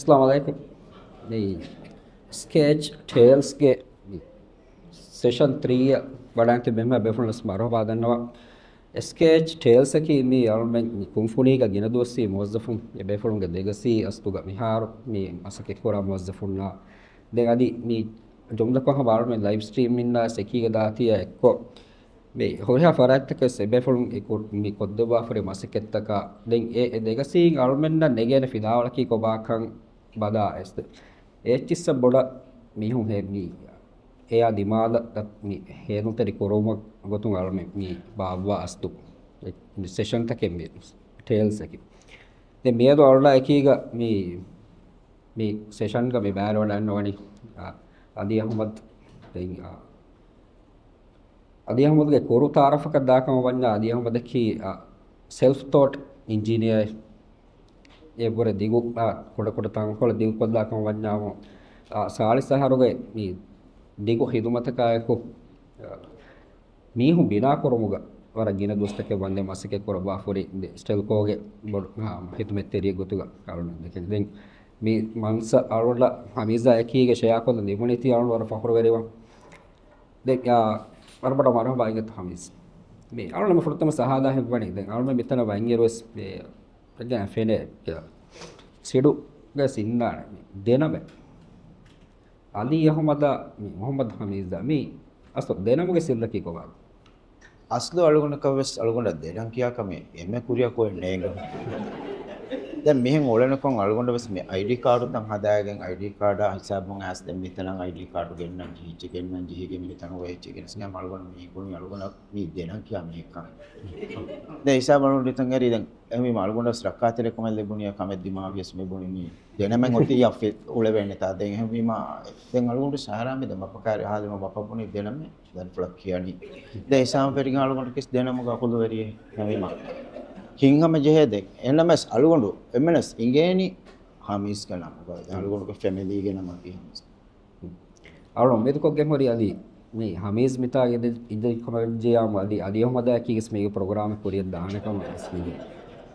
අස්ලාමු අලයිකුම්. මේ sketch tales ගේ session 3 වඩාන්ති බෙම්ම බෙෆුනස් මරහබා දන්නවා. ස්කෙච් ටේල්ස් එකී මේ අරුමෙන් කුන්ෆුනීග ගින දුවස්සී මුවස්සෆුන් බෙෆුනුගේ දෙගසී අස්තුග මිහාරු මේ මසකේ කුරා මුවස්සෆුන්නා දැන් අදි මේ ජුම්ලකොහ බාරුමෙන් ලයිව් ස්ට්‍රීම් ඉන්නා සෙකීග දාතිය එක්කෝ මේ හොරිහා ෆරාත්තක සෙබෙෆුනුන් එකෝ මේ කොද්දවා ෆරේ මසකෙත්තක දැන් ඒ දෙගසීන් අරුමෙන්න නෙගෙන ෆිදාවලකී කොබාකන් බදා එස්ද ඒච්චිස්ස බොඩ මිහුන් හේ මී එයා දිමාල මි හේනුතරි කොරොම ගොතුන් අරුමෙ මි බාව්වා අස්තු සෙෂන් තකෙ මේ ටේල්ස් එකි දැන් මියදු අරුලා එකීග මි මේ සෙෂන් ග මේ බෑර වඩන්න ඕනි අදි අහමද් දැන් අදි අහමද්ගේ කොරු තාරෆක දාකම වඤ්ඤා අදි අහමද් කි සෙල්ෆ් තෝට් ඉන්ජිනියර් ඒ බොර දිගු කොට කොට තංකොල දිගු කොද්දාකම වඤ්ඤාම සාලිසහරුගේ මේ දිගු හිදුමතකායකෝ මීහු බිනා කරමුග වර ගින දුස්තකේ වන්දේ මසකේ කරබා ෆොරි ස්ටෙල්කෝගේ බොඩ හිතුමෙත්තරිය ගොතුග කරුණ දෙකෙන් දැන් මේ මංස අරුණලා හමීසා එකීගේ ෂෙයා කොල්ල නිමුණිති අරුණ වර ෆඛරු වෙරේවා දැන් වරබඩ මරහබා ඉගත් හමීස් මේ අරුණ මම ෆුරුතම සහදා හෙව්වණි දැන් අරුණ මෙතන වයින් මේ ප්‍රඥා ෆෙනේ සිඩු ගස් ඉන්නානේ දෙනම අලි අහමද මේ මොහම්මද් හමීස් මේ අස්තු දෙනමගේ සිල්ලකී කොබා අස්ලු අලුගුණ කවස් අලුගුණ දෙනම් කියාක මේ එමෙ කුරියා කොයි නේග දැන් මෙහෙන් ඔලනකොන් අලුගුණ වෙස් මේ ID card තන් හදාගෙන ID card හිසාබුන් ඇස් දැන් මෙතන ID card ගෙන්නන් ජීච ගෙන්නන් ජීගෙන් මෙතන ඔය එච්ච ගෙන සිනා අලුගුණ මේ ගුණ අලුගුණ මේ දෙනම් කියා මේක දැන් හිසාබ අලුගුණ ඉතින් හරි දැන් එමෙ අලුගුණ රක්කාතේ කොමල් ලැබුණියා කමෙත් දිමාවියස් මේ බුණි මේ දෙනමෙන් ඔති යෆෙ උල වෙන්නේ තා දැන් එහෙම වීම දැන් අලුගුණ සාරාමේ දැන් බපකාරය ආදෙම බපපුණි දෙනමෙ දැන් ෆ්ලක් කියනි දැන් ඉසාම පෙරිග අලුගුණ කිස් දෙනම ගකුළු වෙරියේ හැමීම හිංහම ජෙහෙදෙක් එනමස් අලුගුණ එමනස් ඉංගේනි හමීස් ගනම් මොකද අලුගුණක ෆැමිලි ගෙන මකි හමීස් අලුගුණ මෙදුකොක් ගෙන් හොරි අලි මේ හමීස් මිතාගේ ඉද කොමජියාම අලි අලි හොමදා කීස් මේක ප්‍රෝග්‍රෑම් එක කොරිය දානකම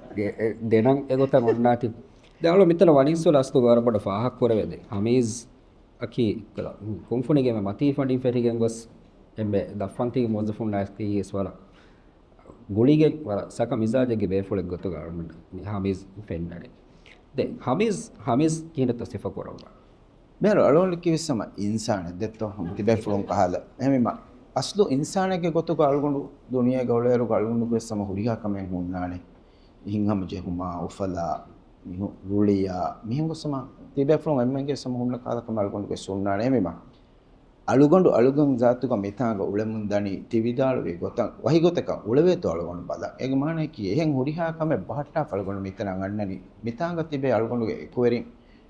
මේ දෙනම් එගොත මොන්නාටි දැන් මෙතන වනින්සොල අස්තු වරබඩ ෆාහක් කරවේද හමීස් අකි කලා කුන්ෆුනිගේ මේ මතී ෆන්ඩින් ෆෙරිගෙන් ගොස් එම්බේ දෆන්ති මොઝෆුන් නාස්කී ස්වර ගුಳಿಗೆ වර සක මිසාජගේ බේෆුලෙක් ගොතු ගාරමන් මේ හමීස් ෆෙන්නඩේ දැන් හමීස් හමීස් කියන තසිෆ කරවා මෙර අලෝල කිවිසම ඉන්සාන දෙත්තෝ හම් තිබේෆුලොන් කහල එහෙම අස්ලු ඉන්සානගේ ගොතු ගල්ගුණු දුනියා ගවලේරු ගල්ගුණු ගෙසම හුරියා කමෙන් හුන්නානේ හිංහම ජෙහුමා උෆලා මිහු රුලියා මිහුන් ගොසම තිබේෆුලොන් එම්මන්ගේ සම හුන්න කාලකම අලුගොඬු ගෙස් හුන්නානේ එහෙම අලුගොඬු අලුගොන් ජාතුක මෙතාග උලමුන් දනි තිවිදාළු වේ ගොතන් වහි ගොතක උලවේතෝ අලුගොඬු බල ඒග මානේ කී එහෙන් හුරිහා කම බහට්ටා ෆලගොඬු මෙතන අන්නනි මෙතාග තිබේ අලුගොඬුගේ එකුවරින්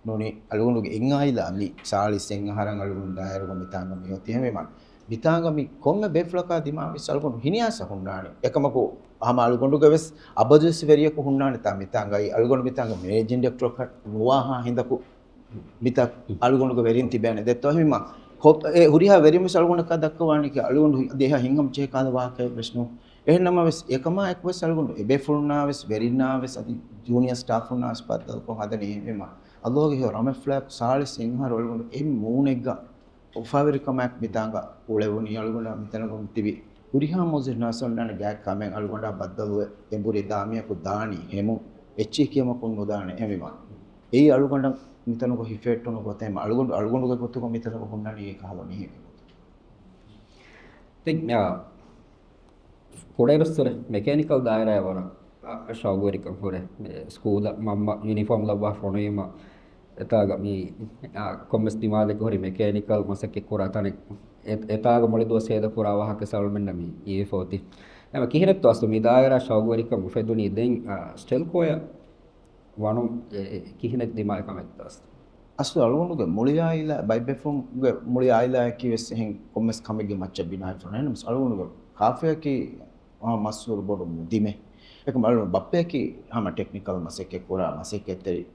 නොනි අලුගොඬුගේ එන් ආයිලා මි සාලිස් එන් අහරන් අලුගොඬු දායරුග මෙතාග මියොත් එහෙම මන් මිතාග මි කොම්ම බෙෆ්ලකා දිමා විස් අලුගොඬු හිනියාස හුන්නානේ එකමකෝ අහම අලුගොඬුගේ වෙස් අබදුස් වෙරියක හුන්නානේ තා මිතාගයි අලුගොඬු මිතාග මැනේජින් ඩිරෙක්ටර් කට නුවාහා හින්දකු මිතා අලුගොඬුගේ වෙරින් තිබෑනේ දෙත්තෝ එහෙම ඒ හුරිහා වෙරිම අලුගොඬ කා දක්වවානි කි අලුගොඬු දේහ හිංගම් චේ කාල වාකේ විෂ්ණු එහෙනම වෙස් එකම එක් වෙස් අලුගොඬු එබේ ෆුන්නා වෙස් වෙරින්නා වෙස් අදි ජූනියර් ස්ටාෆ් උන්නා ස්පද්දල් කො හදනේ එහෙම අල්ලාහගේ රමෙෆ්ලක් සාලිස් සිංහර අලුගොඬු එම් මූණෙග්ග උෆාවිරිකමක් මිතාංග උලෙවුනි අලුගොඬ මිතන කොම් තිබි හුරිහා මොઝිර් නාසොන්නන ගෑ කමෙන් අලුගොඬ බද්දලුව එඹුරි දාමියකු දානි හෙමු එච්චි කියමකුන් නොදානේ එහෙම එයි අලුගොඬ මිතනක හිෆෙට්ටුන ගොතේම අලුගොඬු අලුගොඬුගේ ගොතුක මිතනක හුන්නනි ඒ කහල මෙහෙ ඉතින් කොඩේරස්තර මෙකැනිකල් දායරය වර ෂවුවරිකම් හොරේ මේ ස්කූල් මම්ම යුනිෆෝම් ලබ්වා ෆොනීම එතාග මේ කොම්මස් දිමාලෙක හොරි මෙකැනිකල් මසකේ කුරා තනෙක් එතාග මොළි දුව සේද කුරා වහක සල්මෙන්න මේ ඊ ෆෝති එම කිහිරෙත් වස්තු මේ දායරා ෂවුවරිකම් උෆෙදුනි දෙන් ස්ටෙල්කෝය වණු කිහිනෙත් දිමාය කමෙත් වස්තු අස්තු අලුගොඬුගේ මුලි ආයිලා බයිබෙෆුන්ගේ මුලි ආයිලා කිව්වෙස් එහෙන් කොම්මස් කමෙගේ මච්ච බිනායි ෆොනෑ නම්ස් අලුගොඬුගේ කාෆියකි මස්සුර බොඩු මුදිමේ එක මලු බප්පේකි හම ටෙක්නිකල් මසෙකේ කුරා මසෙකේ තෙරි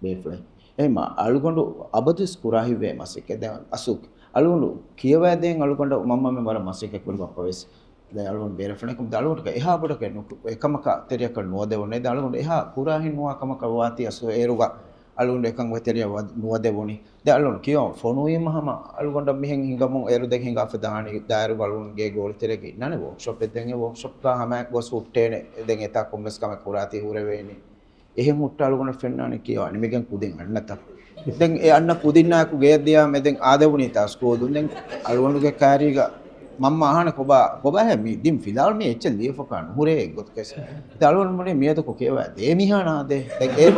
බේෆ්ලේ එහෙම අලුගොඬු අබදුස් කුරාහිවේ මසෙකේ දැන් අසුක් අලුගොඬු කියවෑ දෙන් අලුගොඬු මම්ම මේ වර මසෙකේ කුරු බප්පවෙස් දැන් අලුගොඬු බේරෆ්ලේ කොම් අලුගොඬු එහා බොඩක එකමක තෙරියක නොදෙවනේ දැන් අලුගොඬු එහා කුරාහින් නුවා කමක වාති අසු ඒරුගා අලුගොඬ එකන් වෙතරිය නුවදෙවුනි දැන් අලුගොඬ කියව ෆොනුවීම හම අලුගොඬ මෙහෙන් හිඟමුන් ඒරු දෙක හිඟා ෆදානි දායරු බලුන්ගේ ගෝල් තෙරගේ ඉන්නනේ වර්ක්ෂොප් එක දැන් ඒ වර්ක්ෂොප් කා හැම ගොස් හුට්ටේනේ දැන් එතා කොම්බස් කම කුරාති හුර වේනේ එහෙන් හුට්ට අලුගොඬ ෆෙන්නානේ කියව අනිමෙගෙන් කුදින් අන්නත දැන් ඒ අන්න කුදින්නාකු ගේ දියා මෙදෙන් ආදෙවුනි තා ස්කෝදුන් දැන් අලුගොඬගේ කාරීග මම්ම අහන කොබා කොබා හැ මි දිම් ෆිලාල් මේ එච්ච ලියෆකා නුහුරේ ගොත් කැස දැන් අලුගොඬ මොනේ මියද කො කියවා දේ මිහා නාදේ දැන් ඒ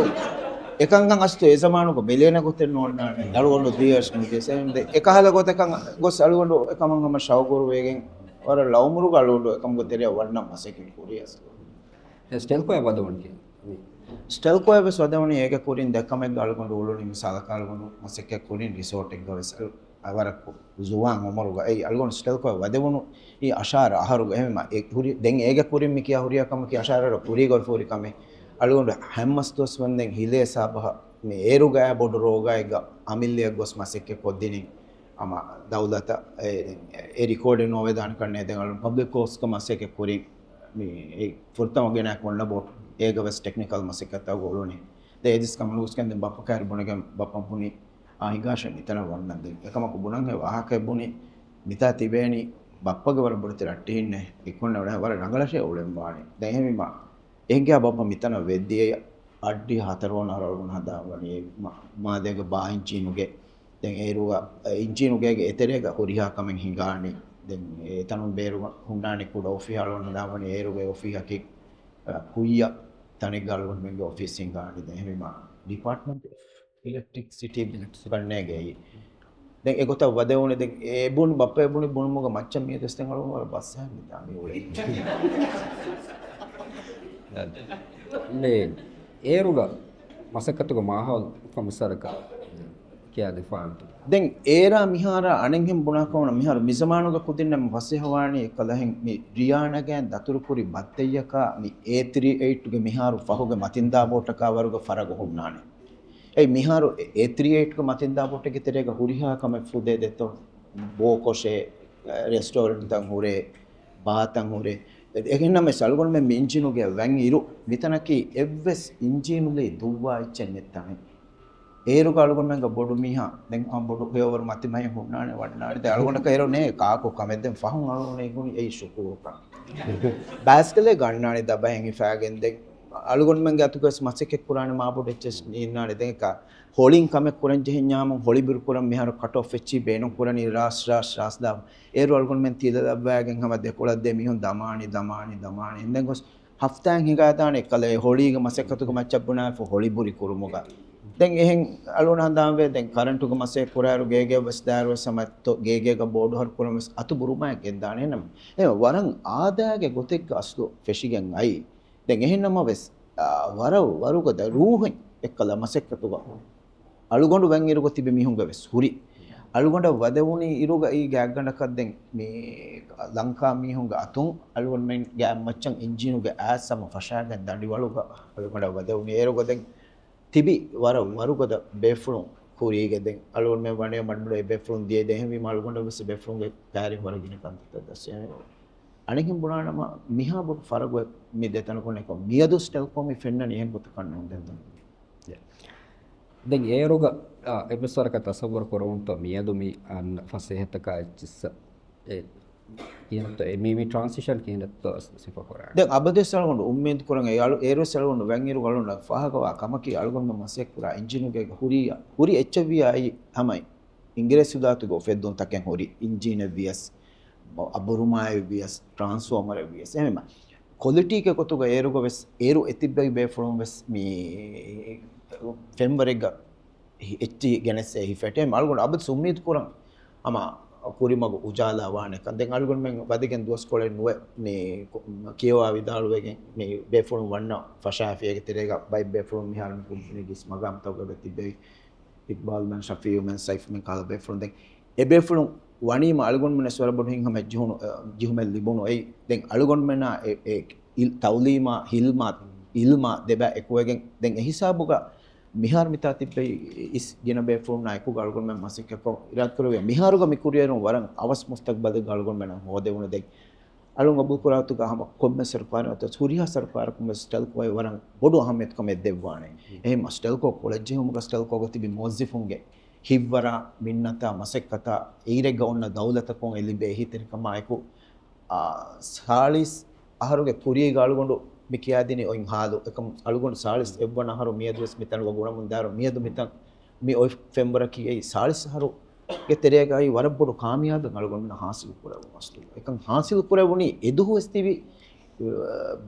එකංගන් අස්තු ඒ සමානක බෙලේන ගොතෙන් නෝන්නානේ අලුගොඬ දියස් නුදේ සෙන් එකහල ගොතකන් ගොස් අලුගොඬ එකමන් හම ෂවගුරු වේගෙන් වර ලවුමුරු අලුගොඬ එකම ගොතෙරිය වන්නම් මසකින් කුරියස් ස්ටෙල්කෝ වදවුන් කිය ස්ටෙල්කෝ එවස් වදවුනි ඒක කුරින් දෙකමෙක් අලුගොඬ උළුනි මිසාලක අලුගොඬ මසෙක කුරින් රිසෝට් එක ගවස් අවර ජුවාන් උමරුග ඒ අලුගොඬ ස්ටෙල්කෝ වදවුණු ඊ අෂාර අහරුග එහෙම ඒ හුරි දැන් ඒක කුරින් මිකියා හුරියාකම කි අෂාරර කුරි ගොල් ෆුරිකමේ අලුගොඬ හැම්මස්තොස් වන්දෙන් හිලේ සාබහ මේ ඒරුගෑ බොඩ රෝගායග අමිල්ලිය ගොස් මසෙක්ක කොද්දිනින් අම දවුලත ඒ රෙකෝඩ් නොවේ දාන කන්නේ දැන් අලු පබ්ලික් කෝස් ක මසෙක්ක කුරින් මේ ඒ ෆුර්තම ගෙන කොන්න බොට් ඒග වෙස් ටෙක්නිකල් මසෙක්ක තව ගෝලුනේ දැන් ඒදිස් කමලු උස්කෙන් දැන් බප්ප කාර් බොනගෙන් බප්පම් පුනි ආහිගාෂ නිතන වන්නන් දැන් එකමක බුණන් හේ වාහක බුණි මිතා තිබේනි බප්පගේ වර බොඩ රට්ටි ඉන්නේ ඉක්කොන්න වඩා වර රංගලෂේ උලෙන් වානේ දැන් එහෙම එංගයා බප්ප මිතන වෙද්දී අඩ්ඩි හතරවන අරවුන හදාවනි මාදේග බා ඉන්චිනුගේ දැන් ඒරුවා ඉන්චිනුගේගේ එතරේග හොරිහා කමෙන් හිඟානි දැන් ඒ තනුන් බේරුව හුණානි කුඩ ඔෆිස් හලවන හදාවනි ඒරුගේ ඔෆිස් හකි කුయ్య තනෙක් ගලවන මෙන්ගේ ඔෆිස් හිඟානි දැන් එහෙම ඩිපාර්ට්මන්ට් ඉලෙක්ට්‍රිසිටි කන්නේගේ දැන් ඒ ගොත වදවුනේ දැන් ඒ බුන් බප්ප ඒ බුනි බුනුමුග මච්ච මිය දෙස් දැන් අලුම වල බස් යන්නේ තා මේ උලේ මේ ඒරුග මසකතුග මාහල් කොමසරක කියා දෙෆාන්තු දැන් ඒරා මිහාරා අනෙන්හෙන් බුණා කවන මිහාර මිසමානුග කුදින්නම් වසේ හවානි එකලහෙන් මේ රියානගෑන් දතුරුකුරි බත්තෙයකා මේ A38 ගේ මිහාරු ෆහුගේ මතින්දා බෝටකා වරුග ෆරග හුන්නානේ ඒ මිහාරු A38 ගේ මතින්දා බෝටකේ තෙරේග හුරිහා කම ෆුදේ දෙතෝ බෝකොෂේ රෙස්ටෝරන්ට් තන් හුරේ බාතන් හුරේ එහෙනම් මේ සල්ගොන් මේ ඉන්ජිනුගේ වැන් ඉරු මිතනකි එව්වෙස් ඉන්ජිනුලේ දුව්වා ඉච්චෙන් නැත්තනේ ඒරුක අලුගොන් මංග බොඩු මීහා දැන් අම් බොඩු හේවර මතිමයි හුන්නානේ වඩනානේ දැන් අලුගොන්ක ඒරෝ නේ කාකෝ කමෙන් දැන් ෆහුන් අලුගොන් ඒගුනි ඒ ෂුකුරුකා බාස්කලේ ගන්නානේ දබහෙන් ඉෆාගෙන් දැන් අලුගොන් මංග අතුකස් මසෙක් කුරානේ මා බොඩ එච්චස් නීන්නානේ දැන් එක හොලින් කමෙක් කුරන් ජෙහින්යාම හොලි බිරු කුරන් මිහාර කට් ඔෆ් එච්චි බේනු කුරනි රාස් රාස් රාස් දා ඒරු අලුගොන් මං තීල දබ්වාගෙන් හම දෙකොලක් දෙ මිහුන් දමානි දමානි දමානි දැන් ගොස් හෆ්තාන් හිඟා දාන එකලේ හොලීග මසෙක් අතුක මච්චබ්බුනා ෆෝ හොලි බුරි කුරුමුගා දැන් එහෙන් අලුණ හඳාන් වේ දැන් කරන්ට් උග මසේ කුරාරු ගේගේ වස් දාරුව සමත් ගේගේක බෝඩ් හර් කුරම අතු බුරුමයක් ගෙන්දානේ නම් එහෙම වරන් ආදාගේ ගොතෙක් අස්ලු ෆෙෂිගෙන් අයි දැන් එහෙන්නම වෙස් වර වරුග ද රූහෙන් එක්කල මසෙක් අතුග අලුගොඬු වැන් ඉරුග තිබෙ මිහුංග වෙස් හුරි අලුගොඬ වදවුනි ඉරුග ඊ ගෑග්ගණක දැන් මේ ලංකා මිහුංග අතුන් අලුගොඬ මෙන් ගෑ මච්චන් එන්ජිනුගේ ඈසම ෆෂාගෙන් දඬි වලුග අලුගොඬ වදවුනි ඒරුග දැන් තිබි වර වරුගද බේෆුළුන් කුරීගේ දැන් අලුගොඬ මේ වණේ මඩමුඩ ඒ බේෆුළුන් දියේ දැන් වීම අලුගොඬ වෙස් බේෆුළුන්ගේ කාරින් වර ගින කන්තත දැස් අනෙකින් බුණානම මිහා බො ෆරග මේ දෙතන කොනේ කො මියදු ස්ටෙල්කො මේ ෆෙන්නනි එහෙන් ගොත කන්න හොඳ දැන් දැන් ඒරුග එපිසෝඩ් එක තසවුර කරවුන්ත මියදු මි අන් ෆසෙහතක එච්චිස්ස ඒ කියනත් මේ මේ ට්‍රාන්සිෂන් කියනත් සිෆ කරා දැන් අබදෙස් අලගොඬ උම්මේද් කරන් ඒ අලු ඒරුස් අලගොඬ වැන් ඉරු ගලොඬ ෆහකවා කමකි අලගොඬ මසෙක් කුරා එන්ජිනුගේ හුරිය හුරි එච්චවි අයි තමයි ඉංග්‍රීසි දාතුගෝ ෆෙද්දුන් තකෙන් හුරි එන්ජින වියස් අබුරුමාය වියස් ට්‍රාන්ස්ෆෝමර් වියස් එහෙම ක්වොලිටි එක කොතුග ඒරුග වෙස් ඒරු එතිබ්බයි බේෆුළුන් වෙස් මේ ෆෙම්බරෙග්ග එච්චි ගෙනස් එහි ෆැටේ අලගොඬ අබද උම්මේද් කරන් අම කුරිමග උජාලා වාන එක දැන් අලුගොන් මෙන් වදිගෙන් දුවස් කොලේ නුව මේ කියවා විදාලුවගෙන් මේ බේෆුළුන් වන්න ෆෂාෆියගේ තෙරේග බයි බේෆුළුන් මිහාරන් කුම්පනි ගිස් මගම් තවග තිබේ ඉක්බාල් මන් ෂෆීයු මන් සයිෆ් මන් කාලා බේෆුළුන් දැන් ඒ බේෆුළුන් වණීම අලුගොන් මෙන් ස්වර බොඩු හින් හම ජිහුණු ජිහුමෙල් ලිබුණු ඒ දැන් අලුගොන් මෙන් ඒ තවුලීමා හිල්මා ඉල්මා දෙබ එකුවගෙන් දැන් ඒ හිසාබුග මිහාර මිතා තිබ්බේ ඉස් ගෙන බේෆුළුන් නායකු ගල්ගොන් මෙන් මසික කො ඉරාත් කරුවේ මිහාරුග මිකුරියරුන් වරන් අවස් මුස්තක්බද ගල්ගොන් මෙන් හොදෙවුණ දැන් අලුන් අබු කුරාතුග හම කොම්මෙ සර්කාර අත සූරියා සර්කාර කුම ස්ටෙල්කෝ ඒ වරන් බොඩු අහමෙත් කමෙ දෙව්වානේ එහෙම ස්ටෙල්කෝ කොලෙජ් හුමුග ස්ටෙල්කෝ ගතිබි මුවස්සිෆුන්ගේ හිව්වරා මින්නතා මසෙක්කතා ඊරෙග්ග ඔන්න දෞලතකොන් එලිබේ හිතෙනකම අයකු සාලිස් අහරුගේ කුරිය ගාලුගොඬු මිකියාදිනේ ඔයින් හාලු එකම අලුගොඬු සාලිස් එව්වන අහරු මියදුස් මිතන ගුණමුන් දාරු මියදු මිතන් මි ඔයි ෆෙම්බර කී සාලිස් අහරු ගේ තෙරේගයි වරබ්බොඩු කාමියාබෙන් අලුගොඬු හාසිල් කුරවු අස්තු එකන් හාසිල් කුරවුනි එදුහු ස්තිවි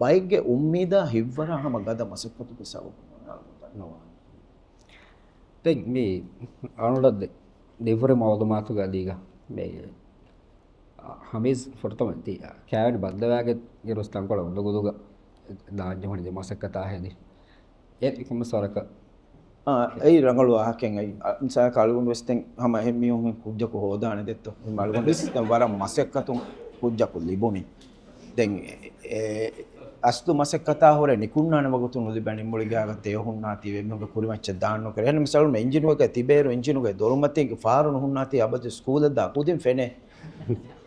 බයික්ගේ උම්මීදා හිව්වරා හම ගද මසෙක්කතුගේ සවබ නොවා දැන් මේ අනුලද්ද දෙවර මවලමාතුගා දීගා මේ හමීස් ෆොටොම ති කෑවනි බද්දවාගේ ගිරොස් ලංකොල උඳගුදුග දාජ්ජහොනි දෙමසක්කතා හැදි ඒත් ඉකම සරක ඒ රංගලු ආහකෙන් අයි මිසා කලුගුන් වෙස්තෙන් හම එහෙමියොන් කුජ්ජකෝ හොදානේ දෙත්තෝ මලුගුන් වෙස්තෙන් වර මසක්කතුන් කුජ්ජකෝ ලිබුනි දැන් ඒ අස්තු මසක්කතා හොරේ නිකුන්නාන වගතුන් නුලිබැනි මුලිගාගත ඒ හුන්නාති වෙම්මුගේ කුරිමච්ච දාන්නෝ කරේ එහෙනම් මිසලු මේ එන්ජින් එක තිබේරු එන්ජින් එක දොරුමතින් ෆාරුන හුන්නාති අබද ස්කූල් දා කුදින් ෆෙනේ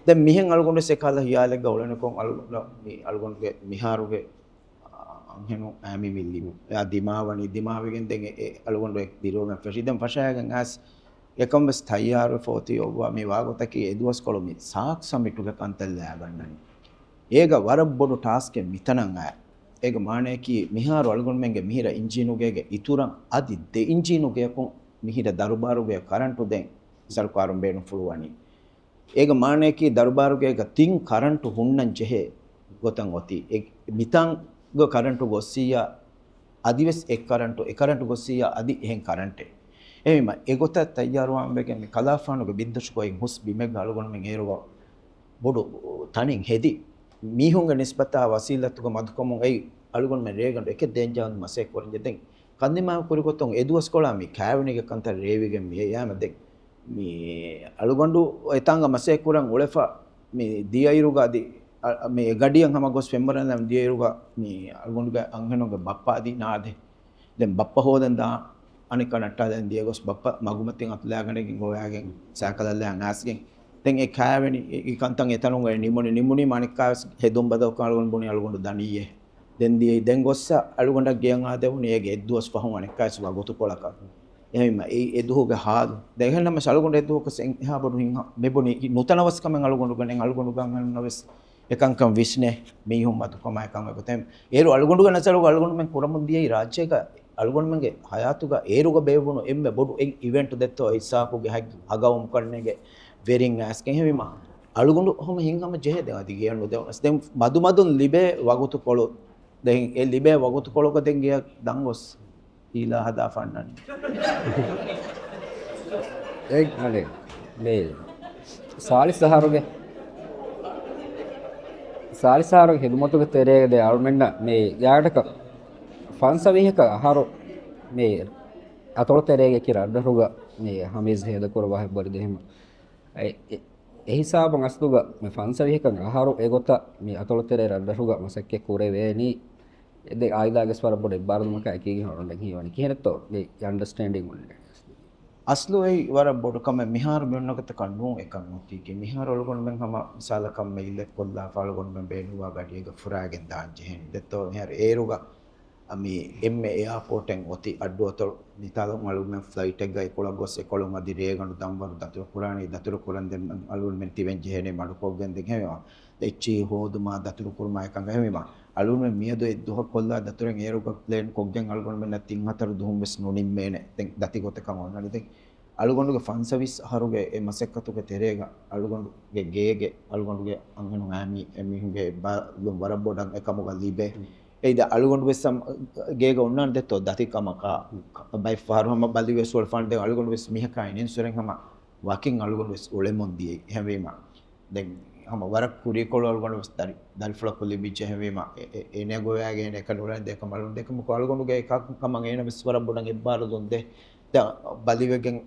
දැන් මිහෙන් අලුගොඬ සෙකාලා හියාලෙක් ගවලනකොන් අලුගොඬ මේ අලුගොඬගේ මිහාරුගේ අන්හෙනු ඈමි මිල්ලි එයා දිමාවනි දිමාවෙගෙන් දැන් ඒ අලුගොඬ එක් දිරෝම ෆෂි දැන් ෆෂායගෙන් ආස් එකම් බස් තයාර ෆෝති ඔව්වා මේ වාගොතකි එදුවස් කොළො මේ සාක් සමිටුගේ කන්තල් ලෑ ගන්නනි ඒක වරබ්බොඩු ටාස්ක් එක මිතනන් ආය ඒක මානේකි මිහාරු අලුගොඬ මෙන්ගේ මිහිර ඉන්ජිනුගේගේ ඉතුරන් අදි දෙ ඉන්ජිනුගේකොන් මිහිර දරුබාරුගේ කරන්ටු දැන් සර්කාරුම් බේනු ෆුළුවනි ඒක මානේකි දරුබාරුගේ එක තින් කරන්ටු හුන්නන් ජෙහෙ ගොතන් ඔති ඒ මිතන් ග කරන්ටු ගොස්සියා අදිවෙස් එක් කරන්ටු ඒ කරන්ටු ගොස්සියා අදි එහෙන් කරන්ටේ එහිම ඒ ගොත තයාරුවාම් වෙගෙන් මේ කලාෆානුගේ බින්දෂු කොයින් හුස් බිමෙක් ගලගොන මෙන් ඒරුවා බොඩු තනින් හෙදි මීහුන්ගේ නිස්බතා වසීලතුක මදුකමුන් ඒ අලුගොන මෙන් රේගන්ට එක දෙන්ජාන් මසෙක් වරින් දෙන් කන්දිමා කුරිකොතොන් එදුවස් කොලා මේ කෑවණිගේ කන්ත රේවිගෙන් මේ යාම දෙන් මේ අලුගොඬු එතංග මසෙක් කුරන් උලෙෆා මේ දියයිරුගා දී මේ ගඩියන් හම ගොස් ෆෙම්බරන් නම් දියයිරුගා මේ අලුගොඬුගේ අංහනෝගේ බප්පා දී නාදේ දැන් බප්පා හොදෙන් දා අනික නට්ටා දැන් දිය ගොස් බප්පා මගුමතින් අතුලාගෙනකින් ගෝයාගෙන් සෑකලල්ලයන් ආස්ගෙන් දැන් ඒ කෑවෙනි ඒ කන්තන් එතනුන් ඒ නිමුනි නිමුනි මානිකාස් හෙදුම් බදව කාලගොන් බුනි අලුගොඬු දනියේ දැන් දියයි දැන් ගොස්ස අලුගොඬක් ගියන් ආදෙවුනි ඒගේ එද්දුවස් පහුන් අනිකාස් වගොතු කොලක එහෙම ඒ එදුහුගේ හාදු දැන් එහෙනම් සලුගොඬ එදුහුක සෙන් එහා බොඩු හින් මෙබුනි නුතනවස්කමෙන් අලුගොඬු ගණන් අලුගොඬු ගන් නවෙස් එකංකම් විශ්නේ මීහුම් මතුකම එකං එකතෙන් ඒරු අලුගොඬු ගන සලුග අලුගොඬු මෙන් කුරමුන් දියයි රාජ්‍යයක අලුගොඬු මෙන්ගේ හයාතුග ඒරුග බේවුණු එම්මෙ බොඩු එන් ඉවෙන්ට් දෙත්තෝ ඉසාකුගේ හගවුම් කන්නේගේ වෙරින් ඇස්කෙන් හැවිම අලුගොඬු ඔහොම හින්හම ජෙහෙ දෙවා දි කියන්න දෙවනස් දැන් මදු මදුන් ලිබේ වගුතු කොළො දැන් ඒ ලිබේ වගුතු කොළොක දැන් ගිය දංගොස් ඊලා හදා ෆන්නනි ඒ අනේ මේ සාලිස් සාලිසහරුගේ හෙදුමතුගේ තෙරේගේ අරුමෙන්න මේ යාටක ෆන්සවිහක අහරු මේ අතොර තෙරේගේ කිර අඩරුග මේ හමීස් හේද කරවා බරි දෙහිම ඒ හිසාබන් අස්තුග මේ ෆන්සවිහක අහරු ඒගොත මේ අතොර තෙරේ රඩරුග මසක්කේ කුරේ වේනි එදේ ආයිදාගේ ස්වර බොඩ බාරදුමක එකීගේ හොරොන් හිවනි කිහෙනතෝ මේ අන්ඩර්ස්ටෑන්ඩින් උන්නේ අස්ලු ඒ වර බොඩකම මිහාර මෙන්නකත කන්නු එකක් නොතිකේ මිහාර ඔලගොන් මෙන් හම මිසාලකම් මෙයිල කොල්ලා ෆාලගොන් මෙන් බේනුවා ගඩියක ෆුරාගෙන් දාන් ජෙහෙන් දෙතෝ මිහාර ඒරුග අමි එම්මේ එයාපෝට් එන් ඔති අඩු අතො නිතාලොන් අලු මෙන් ෆ්ලයිට් එක ගයි කොළ ගොස් එකොළොන් අදි රේගණු දම්වරු දතුරු කුරාණි දතුරු කුරන් දෙන් අලුන් මෙන් තිවෙන් ජෙහෙනේ මඩු කොග්ගෙන් දෙන් හැමවා එච්චි හෝදුමා දතුරු කුරුමා එකං හැමවා අලුන් මෙන් මියදු එද්දුහ කොල්ලා දතුරෙන් ඒරුග ප්ලේන් කොග්ගෙන් අලුගොන් මෙන් තින් හතර දුහුම් වෙස් නොනින් මේනේ දැන් දති ගොතකම ඔන්නනි දැන් අලුගොඬුගේ ෆන්සවිස් හරුගේ ඒ මසෙක්කතුගේ තෙරේග අලුගොඬුගේ ගේගේ අලුගොඬුගේ අංගනු ආමි එමිහුගේ බලුම් වරබ්බොඩන් එකමුග ලිබේ එයිද අලුගොඬු වෙස්සම් ගේග ඔන්නන් දෙත්තෝ දතිකමකා බයි ෆාරුහම බලි වෙස් වල ෆන්ඩ් දෙ අලුගොඬු වෙස් මිහකා ඉනින්සුරෙන් හම වකින් අලුගොඬු වෙස් උලෙමුන් දියේ හැමීම දැන් හම වරක් කුරිය කොළ අලුගොඬු වෙස් දරි දරිෆ්ල කොලි බිච හැමීම එනේ ගෝයාගේ එන එක නුරන් දෙක මලුන් දෙකම අලුගොඬුගේ එකක් කමන් එන වෙස් වරබ්බොඩන් එබ්බාර දුන් දෙ දැන් බලිවගෙන්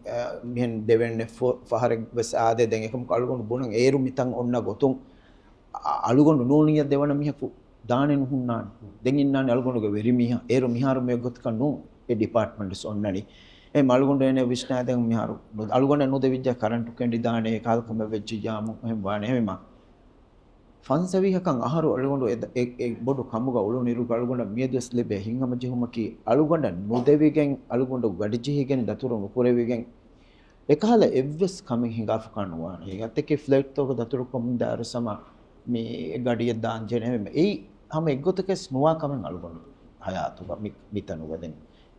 මෙහෙන් දෙවෙන්නේ ෆහරෙක් වෙස් ආදේ දැන් එකම අලුගොඬු බුණන් ඒරු මිතන් ඔන්න ගොතුන් අලුගොඬු නූනිය දෙවන මිහකු දානේ නුහුන්නාන දැන් ඉන්නානේ අලුගොඬුගේ වෙරි මිහ ඒරු මිහාරු මේ ගොතක නු ඒ ඩිපාර්ට්මන්ට්ස් ඔන්නනි ඒ මලුගොඬු එනේ විශ්නා දැන් මිහාරු අලුගොඬ නුද විජ්ජ කරන්ට් කෙන්ඩි දානේ කාල්කම වෙච්ච යාමු එහෙම වානේ එහෙම ෆන්සවිහකන් අහරු අලුගොඬ ඒ බොඩු කමුග උළු නිරු අලුගොඬ මියදස් ලෙබේ හිංගම ජෙහුමකි අලුගොඬ නොදෙවිගෙන් අලුගොඬ ගඩජිහිගෙන් දතුරු නුකුරෙවිගෙන් එකහල එව්වස් කමින් හිඟාෆකනුවා ඒකත් එක්ක ෆ්ලයිට් තෝක දතුරු කොමුන් දාර සම මේ ගඩිය දාන් ජෙනෙ ඒ හැම එක්ගොතකස් නුවා කමින් අලුගොඬ හයාතුග මිතනුග දැන්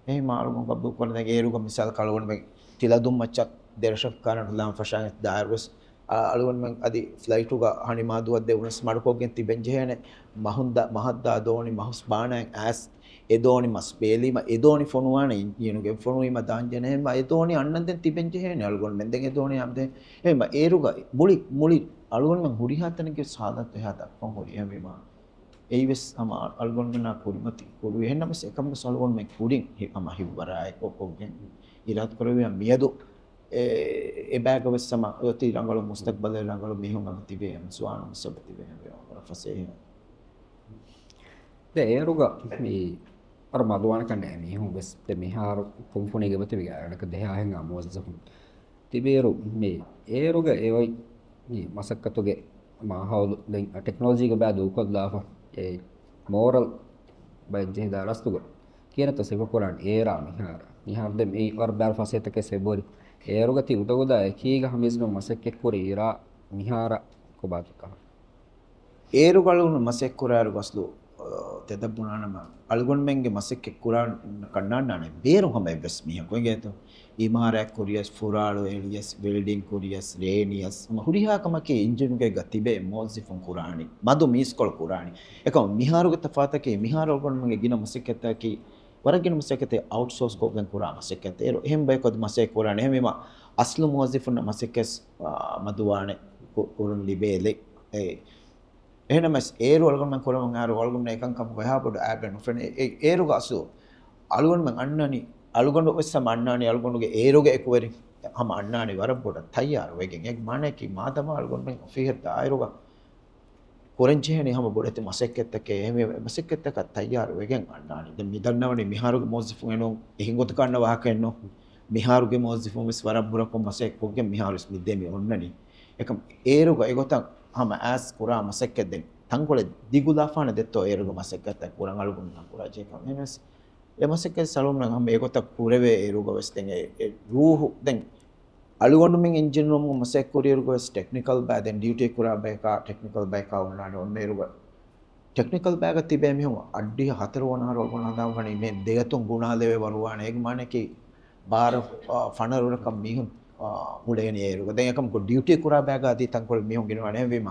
එහෙම අලුගොඬ ගබ්බු කරන දැන් ඒරුග මිසල් කලුගොඬ මේ තිලදුම් මච්චක් දෙරෂෆ් කරන ලාම් ෆෂාන් දාර්වස් අලුගොඬ මං අදි ෆ්ලයිට් උග හනිමාදුවක් දෙවුනස් මඩකෝගෙන් තිබෙන් ජෙහෙනේ මහුන්දා මහද්දා දෝනි මහුස් බාණන් ඇස් එදෝනි මස් බේලීම එදෝනි ෆොනුවානේ ඉන්ජිනුගේ ෆොනුවීම දාන්ජනේ එහෙම එදෝනි අන්නන් දැන් තිබෙන් ජෙහෙනේ අලුගොඬ මෙන් දැන් එදෝනි යම් දැන් එහෙම ඒරුග මුලි මුලි අලුගොඬ මං හුරිහතනගේ සාදත් එහා දක්වන් හොරි එහෙම එයිවෙස් හම අලුගොඬ මනා කුරිමති කුරු එහෙනමස් එකම සලුගොඬ මෙන් කුරින් හම හිවරාය කොකොගෙන් ඉරත් කරවිය මියදු ඒ බෑගවස් සම ඔති රංගල මුස්තක්බල රංගල මිහුන් අම තිබේ එම් සුවාන මුසබ තිබේ එම් ෆසේ ද ඒරුග මේ අර මදුවාන කන්නේ මිහුන් වෙස් ද මිහාරු කුම්ෆුනිගේ බති විගාරණක දෙහාහෙන් අමෝසෆුන් තිබේරු මේ ඒරුග ඒවයි මේ මසක්කතුගේ මාහවුලු දැන් ටෙක්නොලොජිගේ බෑ දූකොල්ලාෆ ඒ මෝරල් බය ජෙහිදා රස්තුග කියන තො සිව කුරාන් ඒරා මිහාර මිහාර ද මේ වර බෑල් ෆසෙතකේ සෙබෝරි ඒරුග ති උදගොදා එකීග හමිස්ම මසක්කෙක් කුරි ඊරා මිහාර කොබාතුකා ඒරුගලුණු මසෙක් කුරාරු ගස්ලු තෙදබුණානම අල්ගොන්මෙන්ගේ මසෙක් කුරාන් කන්නාන්නානේ බේරු හම එවස් මිහ කොයිගේතෝ ඉමාරයක් කුරියස් ෆුරාලු එලියස් වෙල්ඩින් කුරියස් රේනියස් ම හුරිහාකමකේ ඉන්ජිනුගේ ගතිබේ මොල්සිෆුන් කුරානි මදු මීස්කොල් කුරානි එකම මිහාරුගේ තෆාතකේ මිහාරු අල්ගොන්මෙන්ගේ ගින මසෙක්කතකි වරගින මසෙක්කතේ අවුට්සෝස් කොගෙන් කුරා මසෙක්කතේ ඒරු එහෙම් බයකොද මසෙක් කුරානි එහෙම එම අස්ලු මොල්සිෆුන් මසෙක්කස් මදුවානේ කුරුන් ලිබේලේ ඒ එහෙනමස් ඒරු අල්ගොන්මෙන් කුරමන් ආරු අල්ගොන්මෙන් එකං කම ගහා පොඩ ආබෙන් ෆෙන ඒරු ගසු අල්ගොන්මෙන් අන්නනි අල්ගොන්ඩ ඔස්සම අන්නානි අල්ගොන්ඩුගේ ඒරුගේ එකුවරි හම අන්නානි වර පොඩ තයාර වෙගෙන් එක් මානකි මාදම අල්ගොන්ඩෙන් ඔෆිහෙත් ආයරුග කොරෙන්චෙහනි හම බොඩති මසෙක්කෙත්තකේ එහෙම මසෙක්කෙත්තක තයාර වෙගෙන් අන්නානි දැන් මිදන්නවනි මිහාරුගේ මොස්සිෆුන් එනෝ එහින් ගොත කන්න වහක එනෝ මිහාරුගේ මොස්සිෆුන් විස් වර බුරකො මසෙක් කොගෙන් මිහාරුස් මිදෙමි ඔන්නනි එකම ඒරුග ඒගොතන් හම ඇස් කුරා මසෙක්කෙත් දෙන් තංකොලෙ දිගුලාෆාන දෙත්තෝ ඒරුග මසෙක්කෙත්ත කුරන් අල්ගොන්ඩ කුරා ජේකම් එහෙනස් එමසෙක්කේ සලොම් නම් හම ඒගොත කුරවේ ඒරුග වෙස් දැන් ඒ රූහු දැන් අලුගොඬු මෙන් එන්ජින් රූම් මසෙක් කුරියරුග වෙස් ටෙක්නිකල් බෑ දැන් ඩියුටි කුරා බෑකා ටෙක්නිකල් බෑකා වුණානේ ඔන්න ඒරුග ටෙක්නිකල් බෑග තිබේ මිහුන් අඩ්ඩිය හතර වන හර ඔගොන හදාවගනි මේ දෙයතුන් ගුණා දෙවේ වරුවානේ ඒක මානේ කි බාර ෆනරුරකම් මිහුන් උඩේනි ඒරුග දැන් එකම කො ඩියුටි කුරා බෑග අදී තංකොල් මිහුන් ගෙනවනේ වීම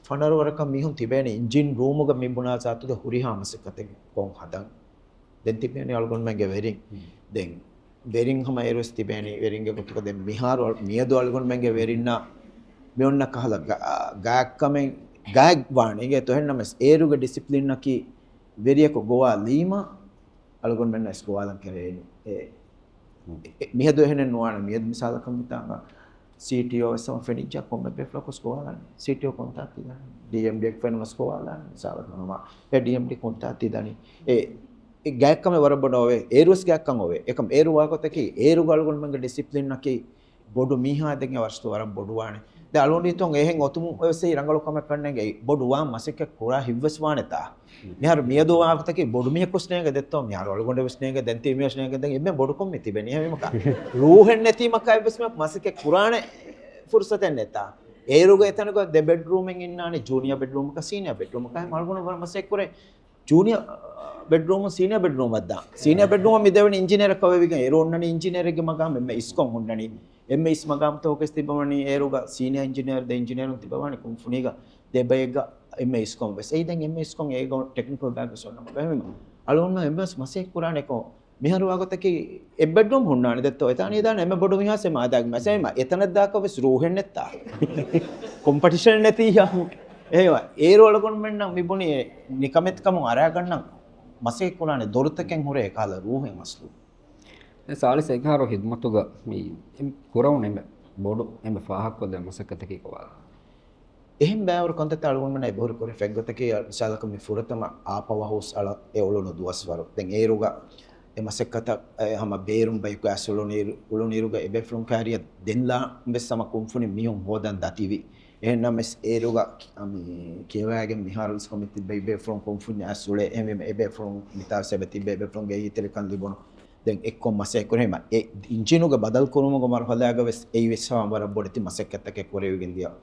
ෆනරුරකම් මිහුන් තිබේනේ එන්ජින් රූම් එක මිබුණා සාතුද හුරිහා මසෙක්කතේ කොන් හදන් දැන් තිබෙන්නේ අල්ගොන්මන්ගේ වෙරින් දැන් වෙරින් හම ඒරුස් තිබෙන්නේ වෙරින්ගේ කොටක දැන් මිහාරු මියදු අල්ගොන්මන්ගේ වෙරින්නා මෙොන්න කහලා ගාක්කමෙන් ගාක් වානේ ගේ තොහෙන්නම ඒරුගේ ඩිසිප්ලින් නකි වෙරියක ගෝවා ලීම අල්ගොන්මන් නස් ගෝවාලන් කරේ ඒ මිහදු එහෙන නුවාන මියදු මිසාලකම් මිතාංග CTO සම ෆෙනිචා කොම්බ පෙෆ්ලකොස් ගෝවාලන් CTO කොන්තාති දානි DMD එක් ෆෙනමස් ගෝවාලන් මිසාලකම ඒ DMD කොන්තාති දානි ඒ ඒ ගෑක්කම වරබඩ ඔවේ ඒරුස් ගෑක්කම් ඔවේ එකම ඒරු වාගොතකි ඒරු ගල්ගොන් මංගේ ඩිසිප්ලින් නකි බොඩු මීහා දෙන් වස්තු වර බොඩුවානේ දැන් අලුන් හිතුන් එහෙන් ඔතුමු ඔයසේ රංගලු කම කන්නේගේ බොඩුවා මසෙක කුරා හිව්වස් වානේ තා මිහාර මියදෝ වාගොතකි බොඩු මිහ කුස්නේගේ දෙත්තෝ මිහාර ඔලගොඬ විස්නේගේ දැන් තී මියස්නේගේ දැන් එම්මෙ බොඩු කොම් මෙතිබෙනි එහෙම මක රූහෙන් නැති මක අයවස් මක මසෙක කුරානේ ෆුර්සතෙන් නැතා ඒරුග එතනක දෙ බෙඩ්රූම් එකෙන් ඉන්නානේ ජූනියර් බෙඩ්රූම් එක සීනියර් බෙඩ්රූම් එක එහෙම අලගොඬ වර මසෙක් කුරේ ජූනියර් බෙඩ්රූම් සීනියර් බෙඩ්රූම් අද්දා සීනියර් බෙඩ්රූම් මිදෙවනි ඉංජිනේර කවෙවිගෙන් ඒරු ඔන්නනි ඉංජිනේරගේ මගාම එම්මෙ ඉස්කොන් හොන්නනි එම්මෙ ඉස් මගාම තෝකස් තිබවනි ඒරුග සීනියර් ඉංජිනේර් ද ඉංජිනේරුන් තිබවනි කුම්ෆුනිග දෙබයග එම්මෙ ඉස්කොන් වෙස් ඒ දැන් එම්මෙ ඉස්කොන් ඒගො ටෙක්නිකල් බෑග් සොන්න මගාම අලුන්න එම්මස් මසේ කුරානේ කෝ මිහරු වාගතකි එ බෙඩ්රූම් හොන්නානේ දෙත්තෝ එතානි දාන එම්මෙ බොඩු මිහාසේ මාදාග මසෙම එතන දාකවෙස් රූහෙන් නැත්තා කොම්පිටිෂන් නැති යා ඒවා ඒරු අලගොන් මෙන්නම් මිබුනි නිකමෙත්කම අරා ගන්නම් මසේ කුරානේ දොරුතකෙන් හොරේ කාල රූහෙන් අස්ලු දැන් සාලිස් එගහරෝ හිද්මතුග මේ එම් කුරවුන් එම්බ බොඩු එම්බ ෆාහක් කොද මසකතකි කොවා එහෙන් බෑවර කොන්තත අලගොන් මෙන්න බොරු කොරේ ෆෙග්ගතකි මිසාලක මේ ෆුරතම ආපව හොස් අල ඒ ඔලොන දුවස්වරු දැන් ඒරුග ඒ මසකත හැම බේරුම් බයික ඇසුලොන උලොන ඉරුග එබෙෆ්ලුන් කාරිය දෙන්ලා මෙස්සම කුම්ෆුනි මියුන් හොදන් දතිවි එහෙනම් ඒරුගා මේ කියවාගෙන මිහාරු ඉස්කො තිබ්බේ බේෆ්‍රොන් කොන්ෆුඤ්ඤ ඇසුලේ එහෙම ඒ බේෆ්‍රොන් මිතාසෙබ තිබ්බේ බේෆ්‍රොන් ගේ ඉතිරිකන් ලිබොන දැන් එක්කො මසෙක් කරේම ඒ ඉන්ජිනුග බදල් කුරුමුග මර්හලාග වෙස් ඒ වෙස්වා වර බොඩති මසෙක් ඇත්තක කොරෙවිගෙන් දියා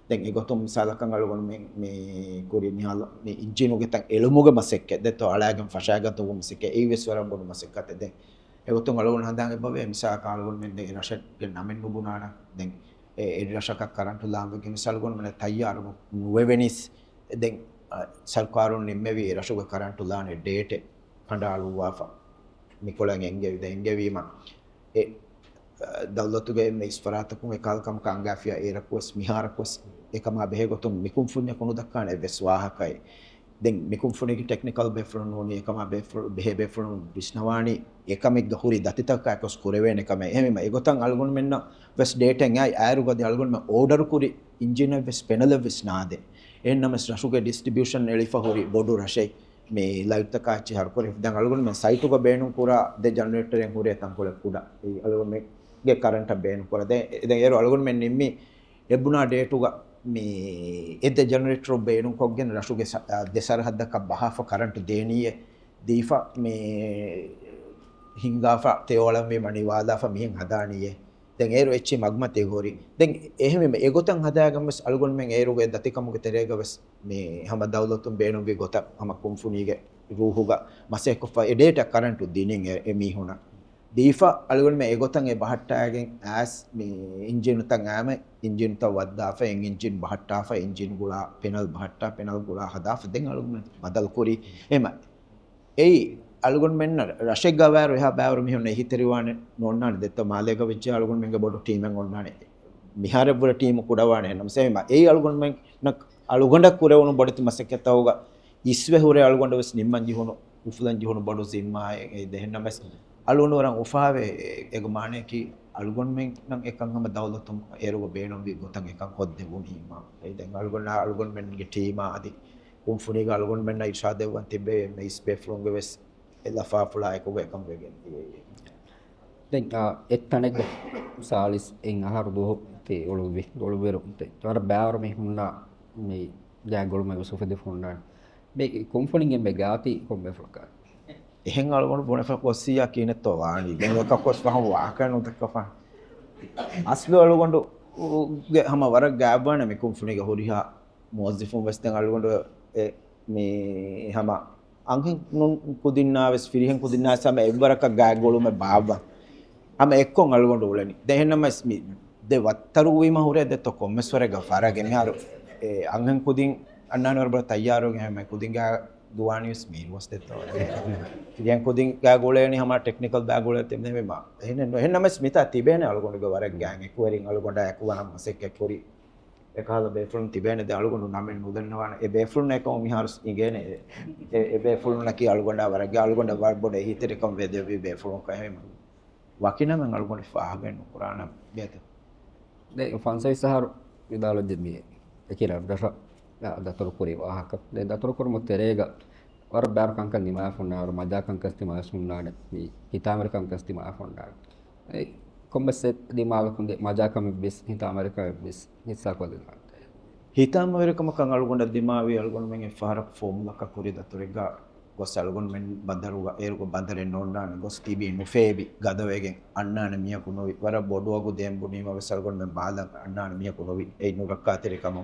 දැන් ඒගොතුම් මිසාලකන් අලගොන මේ මේ කුරි නිහාල මේ ඉන්ජිනුගේ තන් එළුමුග මසෙක් දෙතෝ අලාගෙන් ෆෂාගත වු මසෙක් ඒ වෙස් වර බොඩ මසෙක් අත දැන් ඒගොතුම් අලගොන හදාගේ බවේ මිසාක අලගොන මේ දැන් රෂට් නමෙන් නුබුනාන දැන් ඒ රෂකක් කරන්ටු ලාඹගේ මිසල්ගොන මන තයාරු නුවෙවෙනිස් දැන් සර්කාරුන් නිම්මෙවි රෂුග කරන්ටු ලානේ ඩේට් කණ්ඩාලුවාෆා මිකොලන් එංගෙවි දැන් එංගෙවීම ඒ දවලතුගේ මේ ඉස්ෆරාතකුන් එකාල්කම් කාංගාෆියා ඒරකුවස් මිහාරකුවස් එකම බෙහෙගොතුම් මිකුම්ෆුඤ්ඤ කුණු දක්කානේ වෙස්වාහකයි දැන් මිකුම්ෆුණිගේ ටෙක්නිකල් බෙෆ්රුන් නෝනි එකම බෙහෙ බෙෆ්රුන් විශ්නවානි එකමෙක් ගහුරි දතිතක්කකස් කුරවේන එකම එහෙම ඒගොතන් අල්ගොන් මෙන්න වෙස් ඩේටෙන් ආයි ආයරුගදි අල්ගොන් මෙ ඕඩර් කුරි ඉන්ජින වෙස් පෙනල වෙස් නාදේ එන්නම රෂුගේ ඩිස්ට්‍රිබියුෂන් එලිෆහුරි බොඩු රෂේ මේ ලයිට් තකාච්චි හර කුරි දැන් අල්ගොන් මෙ සයිට් එක බේනුම් කුරා දෙ ජෙනරේටරෙන් හුරේ තංකොල කුඩා ඒ අල්ගොන් මෙ ගේ කරන්ට් බේනුම් කුරා දැන් දැන් ඒරු අල්ගොන් මෙ නිම්මි එබුණා ඩේටුග මේ එද ජෙනරේටර් බේනුම් කොග්ගෙන රෂුගේ දෙසරහද්දක බහාෆ කරන්ට් දේනියේ දීෆා මේ හිංගාෆා තේවලම් මේ මණිවාදාෆා මිහෙන් හදානියේ දැන් ඒරු එච්චි මග්මතේ හොරි දැන් එහෙම ඒගොතන් හදාගම්මස් අලුගොන් මෙන් ඒරුගේ දතිකමුගේ තෙරේගවස් මේ හැම දවලතුන් බේනුම් වි ගොත හැම කුම්ෆුනීගේ රූහුග මසේ කොෆා ඒ ඩේටා කරන්ට් දිනින් එ මීහුණා දීෆා අලුගොන් මේ ඒගොතන් ඒ බහට්ටාගෙන් ඈස් මේ ඉන්ජින් උතන් ඈම ඉන්ජින් උත වද්දාෆා එන් ඉන්ජින් බහට්ටාෆා ඉන්ජින් ගුලා පෙනල් බහට්ටා පෙනල් ගුලා හදාෆා දැන් අලුගොන් බදල් කුරි එහෙම එයි අලුගොන් මෙන්න රෂෙක් ගවෑරු එහා බෑවරු මිහුන් එහිතරිවානේ නොන්නානේ දෙත්ත මාලේක වෙච්ච අලුගොන් මෙන්ගේ බොඩු ටීමෙන් ඔන්නානේ මිහාරෙව්වර ටීම කුඩවානේ නම් සේම එයි අලුගොන් මෙන් අලුගොඬ කුරවුණු බොඩති මසෙක්කතවුග ඉස්වෙ හුරේ අලුගොඬ වෙස් නිම්මන් ජිහුණු උෆුලන් ජිහුණු බොඩු සිම්මා ඒ දෙහෙන්නමස් අලුගොඬ වරන් උෆාවේ ඒග මානේ කි අලුගොන් මෙන් නම් එකන් හැම දවලතුම් ඒරුග බේනොම් වි ගොතන් එකන් හොද්දේ වුණීමා ඒ දැන් අලුගොන් අලුගොන් මෙන්ගේ ටීම ආදි කුම්ෆුනිග අලුගොන් මෙන්න ඉර්ෂාද් දෙවන් තිබ්බේ මේ ඉස්පේ ෆ්ලොන්ගේ වෙස් ලෆාෆුලා එකුග එකම් වෙගෙන් දැන් එත්තනෙක් සාලිස් එන් අහරු දොහ තේ ඔළුවේ ඔළුවේරු තේ තවර බෑවර මේ හුන්නා මේ ජෑ ගොළුම සුෆෙද ෆොන්නා මේ කුම්ෆුනිගෙන් මේ ගාති කොම්බේ ෆ්ලොකා එහෙන් අලගොන බොනෆ කොස්සියා කීනෙත්තෝ වානි දැන් ඔක කොස් වහ වාකන උතකෆා අස්ලු අලගොඬ ගේ හැම වර ගාබ්වන මේ කුම්ෆුනිගේ හොරිහා මුවස්සිෆුන් වෙස් දැන් අලගොඬ මේ හැම අංගෙන් නුන් කුදින්නාවෙස් ෆිරිහෙන් කුදින්නා සම එවරක ගෑ ගොළුම බාවා හැම එක්කොන් අලගොඬ උලනි දැන් එහෙනම ස්මි දෙ වත්තරු වීම හොරේ දෙතො කොම්මස්වර ගෆාරගෙන මිහාරු ඒ අංගෙන් කුදින් අන්නාන වර බල තයාරුගෙන් හැම කුදින් ගා දුවානියස් මීරුවස් දෙතො ෆිරියන් කුදින් ගෑ ගොලේනි හැම ටෙක්නිකල් බෑ ගොලේ තෙම් නෙමෙයි මා එහෙන එහෙනම ස්මිතා තිබේනේ අලගොඬ ගවර ගෑන් එක්වරින් අලගොඬ එක්වනම් මසෙක් එක්වරි එකාල බේෆුළුන් තිබේනේ දැන් අලුගොඬ නමෙන් නුදන්නවාන ඒ බේෆුළුන් එකම මිහාරුස් ඉගේනේ ඒ ඒ බේෆුළුන් නකි අලුගොඬ වරගේ අලුගොඬ වර බොඩ හිතරිකම් වේදෙවි බේෆුළුන් කහෙම වකිනමෙන් අලුගොඬ ෆාගෙන් කුරාන බේත දැන් ෆන්සයි සහරු විදාලොජ්ජ මේ එකිර රෂ දතුරු කුරි වාහක දැන් දතුරු කුරුම තෙරේග වර බාර කංක නිමා ෆොන්නා වර මජා කංක ස්තිමා සුන්නාන මේ හිතාමර කංක ස්තිමා ෆොන්නා ඒ කොම්බස් දිමාලකුන්ගේ මජාකම බිස් හිතාමරිකා බිස් හිස්සා කොදෙනා හිතාමරිකම කං අලුගොඬ දිමාවි අලුගොඬ මෙන් එෆාරක් ෆෝමුලක කුරි දතුරෙග්ගා ගොස් අලුගොඬ මෙන් බන්දරුගා ඒරුග බන්දරෙන් නොන්නාන ගොස් තිබි නුෆේබි ගදවේගෙන් අන්නාන මියකු නොවි වර බොඩුවගු දෙම් බුනීම වෙස් අලුගොඬ මෙන් බාලන් අන්නාන මියකු නොවි ඒ නුරක්කාතිරිකම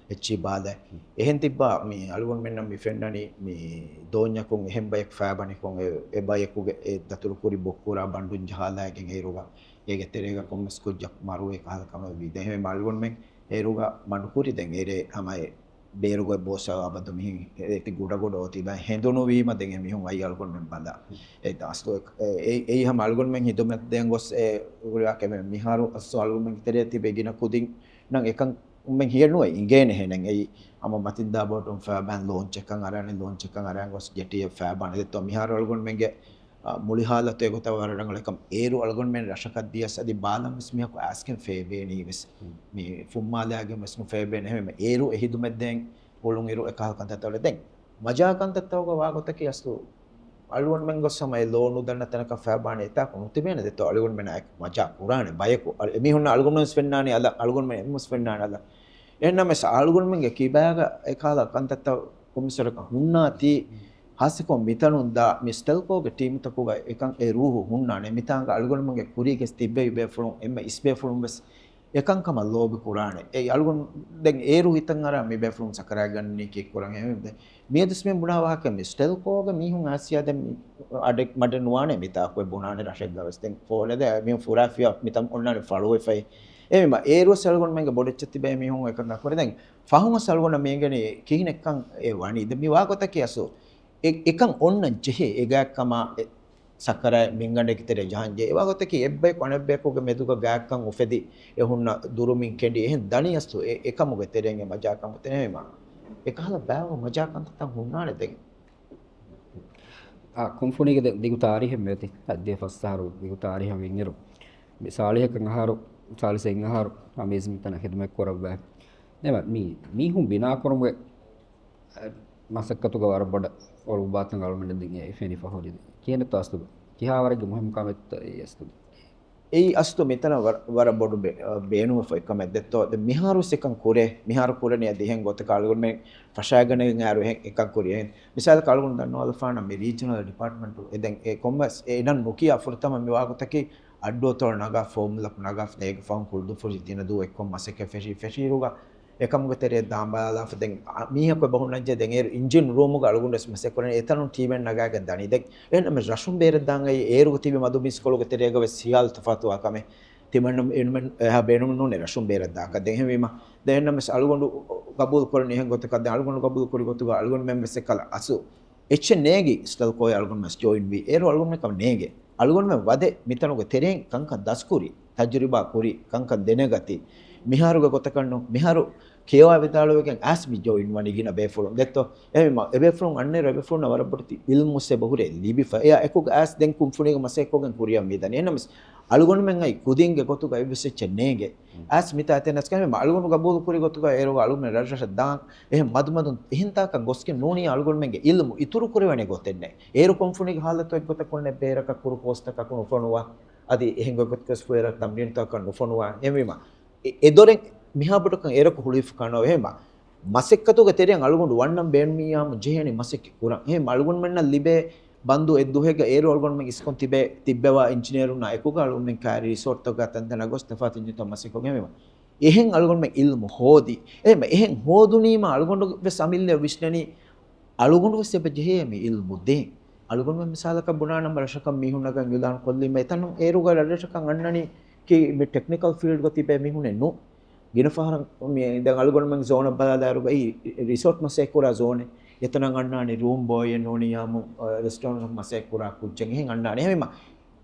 එච්චි බාලයි එහෙන් තිබ්බා මේ අලුගොඬ මෙන් නම් මිෆෙන්නනි මේ දෝඤ්ඤකුන් එහෙන් බයෙක් ෆෑබනිකොන් ඒ බයෙකුගේ ඒ දතුරු කුරි බොක්කුරා බණ්ඩුන් ජහලාගෙන් ඒරුගා ඒගේ තෙරේග කොම්මස් කුජ්ජක් මරුවේ කහලකම වි දැන් මේ මල්ගොන් මෙන් ඒරුගා මනුකුරි දැන් ඒරේ හැමයි බේරුග බෝසා අබද මිහින් ඒති ගුඩ ගොඩ ඔති බෑ හෙඳුණු වීම දැන් මිහුන් අයි අල්ගොන් මෙන් බඳා ඒ දාස්තු ඒ ඒ හැම අල්ගොන් මෙන් හිදුමත් දැන් ගොස් ඒ උගුරා කෙම මිහාරු අස්සෝ අල්ගොන් මෙන් තෙරේ තිබේ ගින කුදින් නම් එකන් උම්මෙන් හියනුව ඉගේනේ හෙනෙන් ඒ අම මතින්දා බෝටුන් ෆෑබන් ලොන්ච් එකන් අරන් ලොන්ච් එකන් අරන් ගොස් ජෙටිය ෆෑබන් ඒත් මිහාරු අල්ගොන් මෙන්ගේ මුලි හාලත ඒගොත වරඩංගලකම් ඒරු අලගොන් මෙන් රෂකක් දියස් අදි බාලම් මිස්මියකු ආස්කෙන් ෆේබේනි වෙස් මේ ෆුම්මාලයාගේ මිස්මු ෆේබේන එහෙම ඒරු එහිදුමෙද්දෙන් ඔලුන් ඒරු එකහල් කන්තතවල දැන් මජා කන්තතවක වාගොතකි අස්තු අලුවන් මෙන් ගොස් සමය ලෝනු දන්න තැනක ෆෑබානේ එතා කොමුතිබේන දෙතෝ අලුවන් මෙන් අය මජා කුරානේ බයකු එමිහුන්න අලුවන් මෙන් වෙන්නානේ අල අලුවන් මෙන් එම්මුස් වෙන්නානේ අල එහෙනම් අළුගොන්මන්ගේ කිබෑග ඒකාලා කන්තත්ත කොමිසරක හුන්නාති හාසිකෝ මිතනුන් දා මි ස්ටෙල්කෝගේ ටීම් තකුගා එකන් ඒ රූහු හුන්නානේ මිතාංග අළුගොන්මන්ගේ කුරීගෙස් තිබ්බේ බේෆුළුන් එම්ම ඉස්බේෆුළුන් බස් එකංකම ලෝබි කුරානේ ඒ අළුගොන් දැන් ඒ රු හිතන් අර මේ බේෆුළුන් සකරා ගන්නේ කී කුරන් එහෙම දැන් මියදස් මේ බුණා වහක මි ස්ටෙල්කෝගේ මීහුන් ආසියා දැන් අඩෙක් මඩ නුවානේ මිතා කොයි බුණානේ රෂෙක් ගවස් දැන් ෆෝනේ දැන් මීහුන් ෆුරාෆියා මිතම් ඔන්නානේ ෆලුවෙෆයි එහෙම ඒ රුව සල්ගොන් මංගේ බොඩෙච්ච තිබේ මීහුන් එකක් නකරේ දැන් ෆහුම සල්ගොන් මේගනේ කිහිනෙක්කන් ඒ වණි ද මි වාගොතකේ අසෝ එකන් ඔන්න ජෙහෙ ඒගක්කම සකර මින්ගඬ කිතරේ ජහන්ජේ ඒ වාගොතකේ එබ්බේ කොනෙබ්බේ කොගේ මෙදුක ගාක්කන් උෆෙදි එහුන්න දුරුමින් කෙඩි එහෙන් දණියස්තු ඒ එකමුගේ තෙරෙන් මජාකම් තෙරෙන් එකහල බෑව මජාකම් තන් හුන්නානේ දෙන් ආ කුම්ෆුනිගේ දිගු තාරිහෙ මෙති අද්දේ ෆස්සහරු දිගු තාරිහෙ වින්නිරු මි සාලිහකන් අහරු සාලිසෙන් අහරු අමේසින් තන ඛිදමත් කරවවා නෙම මි මීහුන් බිනා කරමුගේ මසක්කතුග වරබඩ ඔරුබාතන් ගල්මෙන් දිගේ ෆෙනි ෆහොරි කියන තාස්තු කිහාවරගේ මුහිම් කමෙත් යස්තු ඒ අස්තු මෙතන වර බොඩු බේනුම ෆොයිකම දෙත්තෝ ද මිහාරු සෙකන් කුරේ මිහාරු කුරනේ දිහෙන් ගොත කාලගොන් මේ ෆෂාගන ආරු එහෙන් එකක් කුරිය එහෙන් මිසාල කාලගොන් දන්නවල ෆාන මේ රීජනල් ඩිපාර්ට්මන්ට් එදෙන් ඒ කොමර්ස් ඒ නන් නොකියා ෆුරතම මේ වාගතකේ අඩ්ඩෝතොර නගා ෆෝම් ලක් නගා නේග ෆෝම් කුල්දු ෆුරි දින දු එක්කොම් මසෙක ෆෙෂි ෆෙෂි රුගා එකමුගේ තෙරේ දාඹාලා දැන් මීහක බහුනජ්ජ දැන් ඒ ඉන්ජින් රූමුග අලුගුඬස් මසෙක කරන එතනුන් ටීමෙන් නගාගෙන දනි දැන් එහෙනම් රෂුන් බේර දාන් ඒ ඒරුග තිබෙ මදු මිස්කොලුග තෙරේග වෙස් සියාල් තෆාතුවා කමේ තිමන්න එනුමෙන් එහා බේනුම නුනේ රෂුන් බේර දාක දැන් එහෙම වීම දැන් එහෙනම් අලුගුඬු කබූල් කරන එහෙන් ගොතක දැන් අලුගුඬු කබූල් කරි ගොතුග අලුගුඬු මෙම් වෙස් එකල අසු එච්ච නේගි ස්ටල් කොයි අලුගුඬු මස් ජොයින් වි ඒරු අලුගුඬු කම නේගේ අලුගුඬු මෙ වදේ මිතනුග තෙරෙන් කංක දස්කුරි තජ්‍රිබා කුරි කංක දෙනගති මිහාරුග ගොතකන්නු මිහාරු කේවා විදාලුවගෙන් ආස් මි ජොයින් වනි ගින බේෆුරුන් දෙත්තෝ එමෙ එබේෆුරුන් අන්නේ රබේෆුරුන් වරබොටි ඉල්මුසේ බහුරේ ලිබිෆ එයා එකුග ආස් දෙන් කුම්ෆුනිග මසෙක්කොගෙන් කුරියම් මිදනි එනමස් අලුගොන් මෙන් අයි කුදින්ගේ ගොතුග එවිසෙච්ච නේගේ ආස් මිතා තෙනස් කම අලුගොන් ගබූල් කුරි ගොතුග ඒරුග අලුගොන් රජ දාන් එහෙ මදු මදුන් එහෙන් තාක ගොස්කේ නෝනි අලුගොන් මෙන්ගේ ඉල්මු ඉතුරු කුරවනේ ගොතෙන්නේ ඒරු කුම්ෆුනිග හාලත එක් ගොත කොන්නේ බේරක කුරු පෝස්තක කුණු ෆොනුවා අදි එහෙන් ගොත් කස් ෆුයරක් තම්රින් තාක නුෆොනුවා එමෙම එදොරෙන් මිහාබටකන් ඒරක හුලිෆ් කනෝ එහෙම මසෙක්කතුගේ තෙරෙන් අලුගොඬු වන්නම් බේන්මියාම ජෙහෙනි මසෙක්ක කුරන් එහෙම අලුගොන් මෙන්න ලිබේ බන්දු එද්දුහෙග ඒරු අලුගොන් මෙන් ඉස්කොන් තිබේ තිබ්බවා ඉංජිනේරුනා එකුග අලුගොන් මෙන් කාරි රිසෝට් තක තන්තන ගොස් තෆාත් ඉංජිත මසෙක්කෝ එහෙම එහෙන් අලුගොන් මෙන් ඉල්මු හෝදි එහෙම එහෙන් හෝදුනීම අලුගොඬු වෙස් අමිල්ල විශ්නනි අලුගොඬු වෙස් එබ ජෙහෙමි ඉල්මු දෙන් අලුගොන් මෙන් මිසාලක බුණා නම් රෂකම් මිහුනගන් යුදාන් කොල්ලිම එතන ඒරුග රෂකම් අන්නනි කි මේ ටෙක්නිකල් ෆීල්ඩ් ග තිබේ මිහුනේ නෝ ගින ෆහර මේ දැන් අලුගොන් මං සෝන බලාදාරුග ඒ රිසෝට් මසේ කුරා සෝනේ එතනන් අන්නානේ රූම් බෝයි නෝනියාමු රෙස්ටෝරන්ට් මසේ කුරා කුච්චෙන් එහෙන් අන්නානේ එහෙම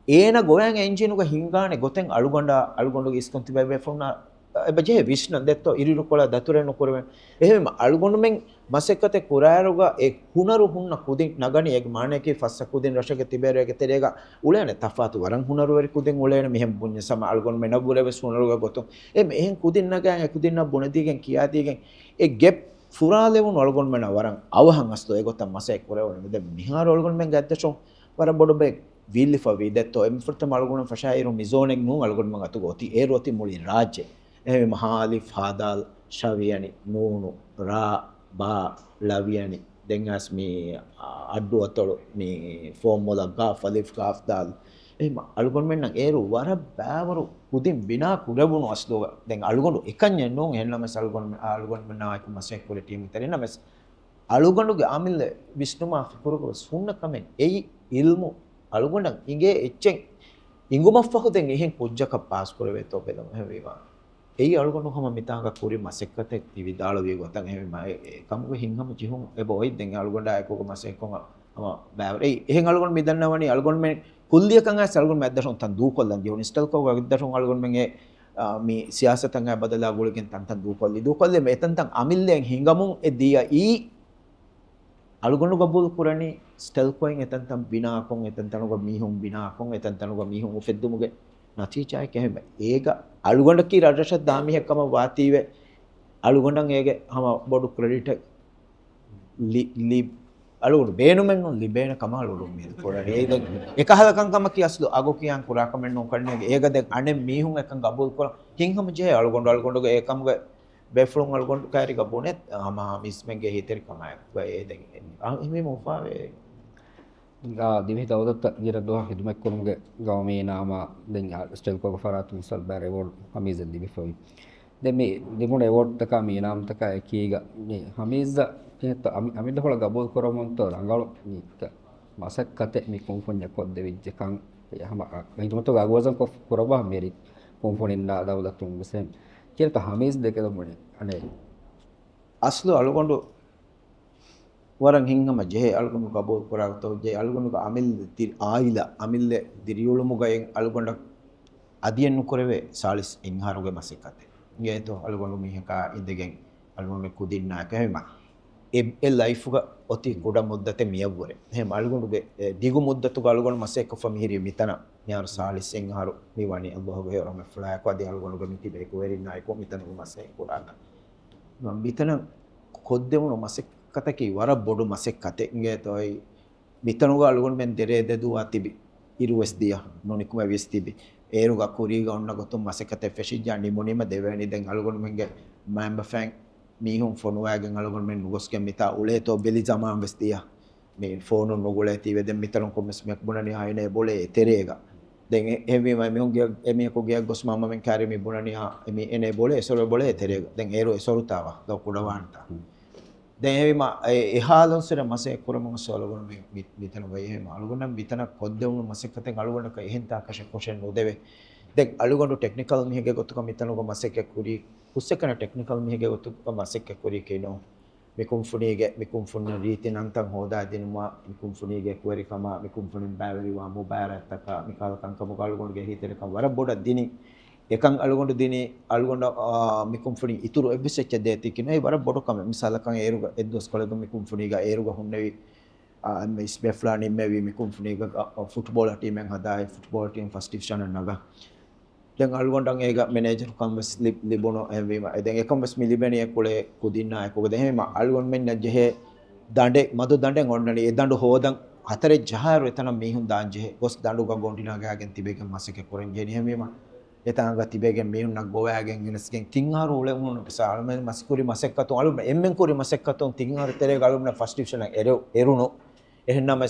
ඒන ගොයන් එන්ජින් උග හින්ගානේ ගොතෙන් අලුගොඬ අලුගොඬ ඉස්කොන් තිබේ වෙෆුණා එබජේ විශ්න දෙත්තෝ ඉරිරු කොලා දතුරේ නොකරවෙන් එහෙම අලුගොඬ මෙන් මසෙක්කතේ කුරාරුග ඒ හුනරු හුන්න කුදින් නගනි ඒග මානකේ ෆස්ස කුදින් රෂක තිබේරේග තෙරේග උලේනේ තෆාතු වරන් හුනරු වෙරි කුදින් උලේනේ මෙහෙම පුඤ්ඤ සම අලුගොඬ මෙ නගුරෙ වෙස් හුනරුග ගොතොන් එහෙම එහෙන් කුදින් නගයන් ඒ කුදින් න බුණදීගෙන් කියාදීගෙන් ඒ ගෙප් ෆුරාලෙවුන් අලුගොඬ මෙ වරන් අවහන් අස්තෝ ඒ ගොතන් මසෙක් කුරවන දැන් මිහාර අලුගොඬ මෙන් ගැද්දෂොන් වර බොඩ බෙක් විල්ලිෆ වී දෙත්තෝ එම් ෆුර්තම අලුගොඬ ෆෂායිරු මිසෝනෙක් නු අලුගොඬ මං අතු ගොති ඒ රොති මුලි රාජ්‍ය එහෙම මහාලි ෆාදාල් ශවියනි නූනු රා බා ලවියනි දැන් අස් මේ අඩ්ඩු අතොළු මේ ෆෝම් වල ගා ෆලිෆ් ගාෆ් දාල් එහෙම අලුගොන් මෙන්න ඒරු වර බෑවරු කුදින් බිනා කුරබුණු අස්ලෝග දැන් අලුගොඬු එකන්ය නෝන් එහෙන්නම අලුගොන් අලුගොන් මෙන්න ආයක මසෙක් කුල ටීම් තරේ නමස් අලුගොඬුගේ ආමිල්ල විෂ්ණුමා ෆිකුරුක සුන්න කමෙන් එයි ඉල්මු අලුගොඬන් ඉගේ එච්චෙන් ඉංගුමෆ්ෆහු දැන් එහෙන් කුජ්ජක පාස් කරවෙතෝ බෙලම එහෙම වේවා එයි අලුගොඬු හම මිතාංග කුරි මසෙක්කතේ විදාල විය ගොතන් එහෙම කමුග හින්හම ජිහුම් එබ ඔයි දැන් අලුගොඬ ආයකෝක මසෙක්කොන් හම බෑවර එයි එහෙන් අලුගොඬ මිදන්නවනි අලුගොඬ මෙන් කුල්ලියකන් ආස් අලුගොඬ මැද්දසොන් තන් දූකොල්ලන් ජිහුන් ඉස්ටල්කෝ ගද්දසොන් අලුගොඬ මෙන් ඒ මේ සියාසතන් ආ බදලා ගුලකින් තන් තන් දූකොල්ලි දූකොල්ලේ මෙතන් තන් අමිල්ලෙන් හිඟමුන් එ දියා ඊ අලුගොඬ ගබූල් කුරණි ස්ටල්කෝෙන් එතන් තන් බිනාකොන් එතන් තනුග මීහුන් බිනාකොන් එතන් තනුග මීහුන් උෆෙද්දුමුගේ නතීජාය කෙහෙම ඒක අලුගොඬ කී රටෂ දාමිහකම වාතීවේ අලුගොඬන් ඒගේ හම බොඩු ක්‍රෙඩිට් ලි ලි අලුගොඬ බේනුමෙන් නො ලිබේන කම අලුගොඬ මේ පොඩ ඒ දැන් එකහලකම් කම කී අස්ලු අගෝ කියන් කුරාකමෙන් නො කන්නේ ඒක දැන් අනේ මීහුන් එකන් ගබූල් කර හින්හම ජේ අලුගොඬ අලුගොඬගේ ඒකමගේ බේෆුළුන් අල්ගොන් කාරික බුනෙත් හම මිස්මෙන්ගේ හිතරිකමයි ඒ දැන් එහෙම උපාවේ දිවෙහි දවදත්ත ගිර දොහ හිදුමෙක් කුරුම්ගේ ගවමේ නාම දැන් ස්ටෙල්කෝග ෆරාතු මිසල් බෑර එවෝඩ් හමීਜ਼ දිවිෆොයි දැන් මේ දිමුණ එවෝඩ් තක මේ නාම තක එකීග මේ හමීਜ਼ කෙනෙත් අමිද්ද හොල ගබෝල් කරමුන්ත රංගලු මේ මසක්කතේ මේ කුන්ෆුන්ය කොද්ද විජ්ජකන් හම හිතුමත ගගවසන් කො කරබා මෙරි කුන්ෆුනින්නා දවදත්තුන් විසෙන් කෙනෙත් හමීස් දෙකද මොනේ අනේ අස්ලු අලගොඬු වරන් හිංගම ජෙහෙ අලගොඬු ගබෝල් කරාගතෝ ජෙ අලගොඬු අමිල් ආයිලා අමිල්ල දිරියුළුමුගයෙන් අලගොඬ අදියන් නුකරවේ සාලිස් ඉන්හාරුගේ මසක්කතේ ගේතෝ අලගොඬු මිහකා ඉඳගෙන අලගොඬු කුදින්නා කැහිම ඒ ලයිෆ් එක ඔති කුඩ මුද්දතේ මියවුරේ එහෙම අලගොඬුගේ දිගු මුද්දතු අලගොඬු මසෙක් ෆමිහිරි මිතන මියාර සාලිස් ඉන්හාරු මිවනි අල්ලාහුගේ රහම ෆ්ලායක අදී අලගොඬුගේ මිති බේකු වෙරින්නා කො මිතන මසෙක් කුරාගා මිතන කොද්දෙමුණු මසෙක් කතකි වර බොඩු මසෙක් කතේ ගේතෝයි මිතනුග අලගොඬු මෙන් දෙරේ දෙදුවා තිබි ඉරුවස් දියා නොනිකුම විස් තිබි ඒරුග කුරීග ඔන්න ගොතුම් මසෙකතේ ෆෙෂිජා නිමුනිම දෙවෙනි දැන් අලගොඬු මෙන්ගේ මෑම්බ ෆැන් මීහුන් ෆොනුවාගෙන් අලගොඬු මෙන් නුගොස්ගෙන් මිතා උලේතෝ බෙලි ජමාන් වෙස් දියා මේ ෆෝනු නුගුලේ තිවේ දැන් මිතනුන් කොම්මස් මෙක් බුණනි ආයිනේ බොලේ තෙරේග දැන් එහෙම මිහුන් ගිය එමියකෝ ගිය ගොස් මම මෙන් කාරි මි බුණනි ආ එමි එනේ බොලේ එසොර බොලේ තෙරේග දැන් ඒරු එසොරුතාවා දව කුඩවාන්තා දැන් එහෙම එහාලොන් සර මසේ කුරමම සොලගොන මේ මිතන වෙයි එහෙම අලගොන මිතන කොද්දෙවුණු මසෙකතෙන් අලගොනක එහෙන් තාකෂ කොෂෙන් නොදෙවේ දැන් අලගොන ටෙක්නිකල් මිහගේ ගොතුක මිතනක මසෙක කුරි කුස්සකන ටෙක්නිකල් මිහගේ ගොතුක මසෙක කුරි කේනෝ මේ කුම්ෆුනීගේ මේ කුම්ෆුන රීති නන්තන් හොදා දිනුවා මේ කුම්ෆුනීගේ කුවරිකම මේ කුම්ෆුනින් බෑවරිවා මොබයිල් එකක මිකාල කංකම අලගොනගේ හිතේකම් වර බොඩ දිනි එකන් අලගොඬ දිනේ අලගොඬ මි කුම්ෆුනි ඉතුරු එබ්බිසෙච්ච දේති කින ඒ වර බොඩකම මිසාලකන් ඒරුග එද්දොස් කොලග මි කුම්ෆුනිග ඒරුග හුන්නේවි එම්මෙ ඉස්බෙෆ්ලා නිම්මෙවි මි කුම්ෆුනිග ෆුට්බෝල් ටීම් එකෙන් හදායි ෆුට්බෝල් ටීම් ෆස්ට් ඩිවිෂන් එක නගා දැන් අලගොඬන් ඒක මැනේජර් කම් වෙස් ලිබුණෝ එහෙම දැන් එකම් වෙස් මිලිබෙනිය කුලේ කුදින්නා එකක දැන් එහෙම අලගොඬ මෙන්න ජෙහෙ දඬේ මදු දඬෙන් ඔන්නනි ඒ දඬු හොදන් හතරේ ජහාරු එතන මිහුන් දාන් ජෙහෙ ගොස් දඬු ග ගොන්ඩිනා ගාගෙන් තිබේගෙන් මසක කොරෙන් ජෙනි එහෙම එතාංග තිබේගෙන් මිහුන්නක් ගෝවාගෙන් ගෙනස්ගෙන් තින්හාරු උලෙමුණු පිසාලම මස්කුරි මසෙක්කතුන් අලුම එම්මෙන් කුරි මසෙක්කතුන් තින්හාරු තෙරේ ගලුම්න ෆස්ට් ඩිවිෂන් එක එරුණු එහෙන්නම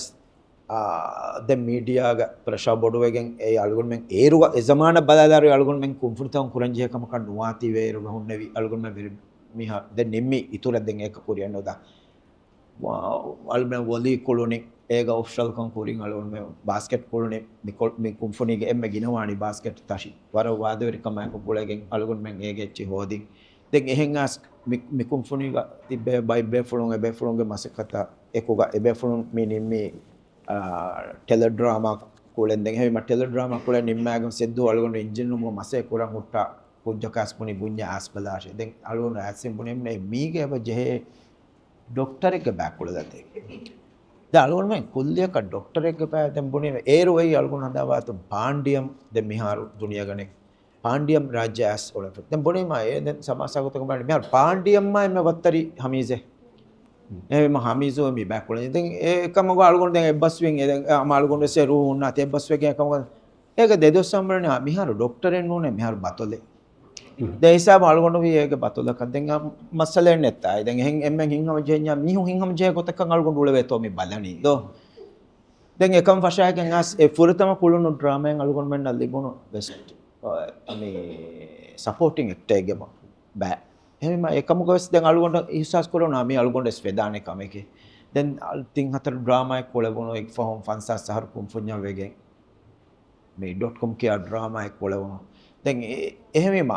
දැන් මීඩියාග ප්‍රශා බොඩුවගෙන් ඒ අලුගොන් මෙන් ඒරුග ඒ زمාන බලාදාරු අලුගොන් මෙන් කුම්ෆුර්තන් කුරංජියකම කන් නුවාති වේ ඒරුග හුන්නේවි අලුගොන් මෙන් වෙරි මිහා දැන් නිම්මි ඉතුර දැන් ඒක කුරියන්න උදා අලුගොන් වොලි කුළුනි ඒග ඔෆිෂල් කන් කුරින් අලුගොන් මෙන් බාස්කට් කුළුනි මිකොල් මි කුම්ෆුනිගේ එම්මෙ ගිනවානි බාස්කට් තෂි වර වාදවරිකම එක කුලගෙන් අලුගොන් මෙන් ඒගෙ එච්චි හොදින් දැන් එහෙන් ආස් මි කුම්ෆුනිග තිබ්බේ බයි බේෆුළුන් ඒ බේෆුළුන්ගේ මසකත එකුග ඒ බේෆුළුන් මි නිම්මි ටෙලඩ්‍රාමා කුලෙන් දැන් එහෙම ටෙලඩ්‍රාමා කුලෙන් නිම්මාගම් සෙද්දු අලුගොන් එන්ජින් රුම් මසේ කුරන් හුට්ටා කුජ්ජකාස් පුනි බුඤ්ඤ ආස්බලාෂේ දැන් අලුගොන් ඇසින් බුනේ මේ මීගේ අප ජෙහෙ ඩොක්ටර් එක බෑ කුල දතේ දැන් අලුගොන් මෙන් කුල්ලියක ඩොක්ටර් එක බෑ දැන් බුනේ ඒරු වෙයි අලුගොන් හදාවාතු පාණ්ඩියම් දැන් මිහාරු දුනියා ගනේ පාණ්ඩියම් රාජ්‍ය ඇස් ඔලෆ දැන් බුනේ මා ඒ දැන් සමාසගතක බලන්න මිහාරු පාණ්ඩියම් මා එම්ම වත්තරි හමීසේ එහෙම හමීසෝ මි බෑ කුල දැන් ඒකම අලුගොන් දැන් එබ්බස් වෙන් දැන් අම අලුගොන් වෙසේ රූ උන්නා තේ එබ්බස් වෙ එකම ඒක දෙදොස් සම්බරනේ මිහාරු ඩොක්ටරෙන් නෝනේ මිහාරු බතොලේ දැන් හිසාබ අලුගොන් වි ඒක බතොලක දැන් මස්සලෙන් නැත්තා දැන් එහෙන් එම්මෙන් හින්හම ජෙඤ්ඤා මිහුන් හින්හම ජේ ගොතකන් අලුගොන් උල වේතෝ මි බලනි දෝ දැන් එකම ෆෂායකෙන් ආස් ඒ ෆුරතම කුළුණු ඩ්‍රාමෙන් අලුගොන් මෙන්න ලිබුණු බෙස්ට් මේ සපෝටිං ඇක්ටර් එකම බෑ එහෙම එකම ගොස් දැන් අලුගොන්ට ඉහසස් කරනවා මේ අලුගොන්ට එස් වේදානේ කමකේ දැන් තින් හතර ඩ්‍රාමා එක කොලවුණු එක් ෆහොම් ෆන්සා සහර කුම්ෆුඤ්ඤා වෙගෙන් මේ .com කියා ඩ්‍රාමා එක කොලවුණු දැන් එහෙමම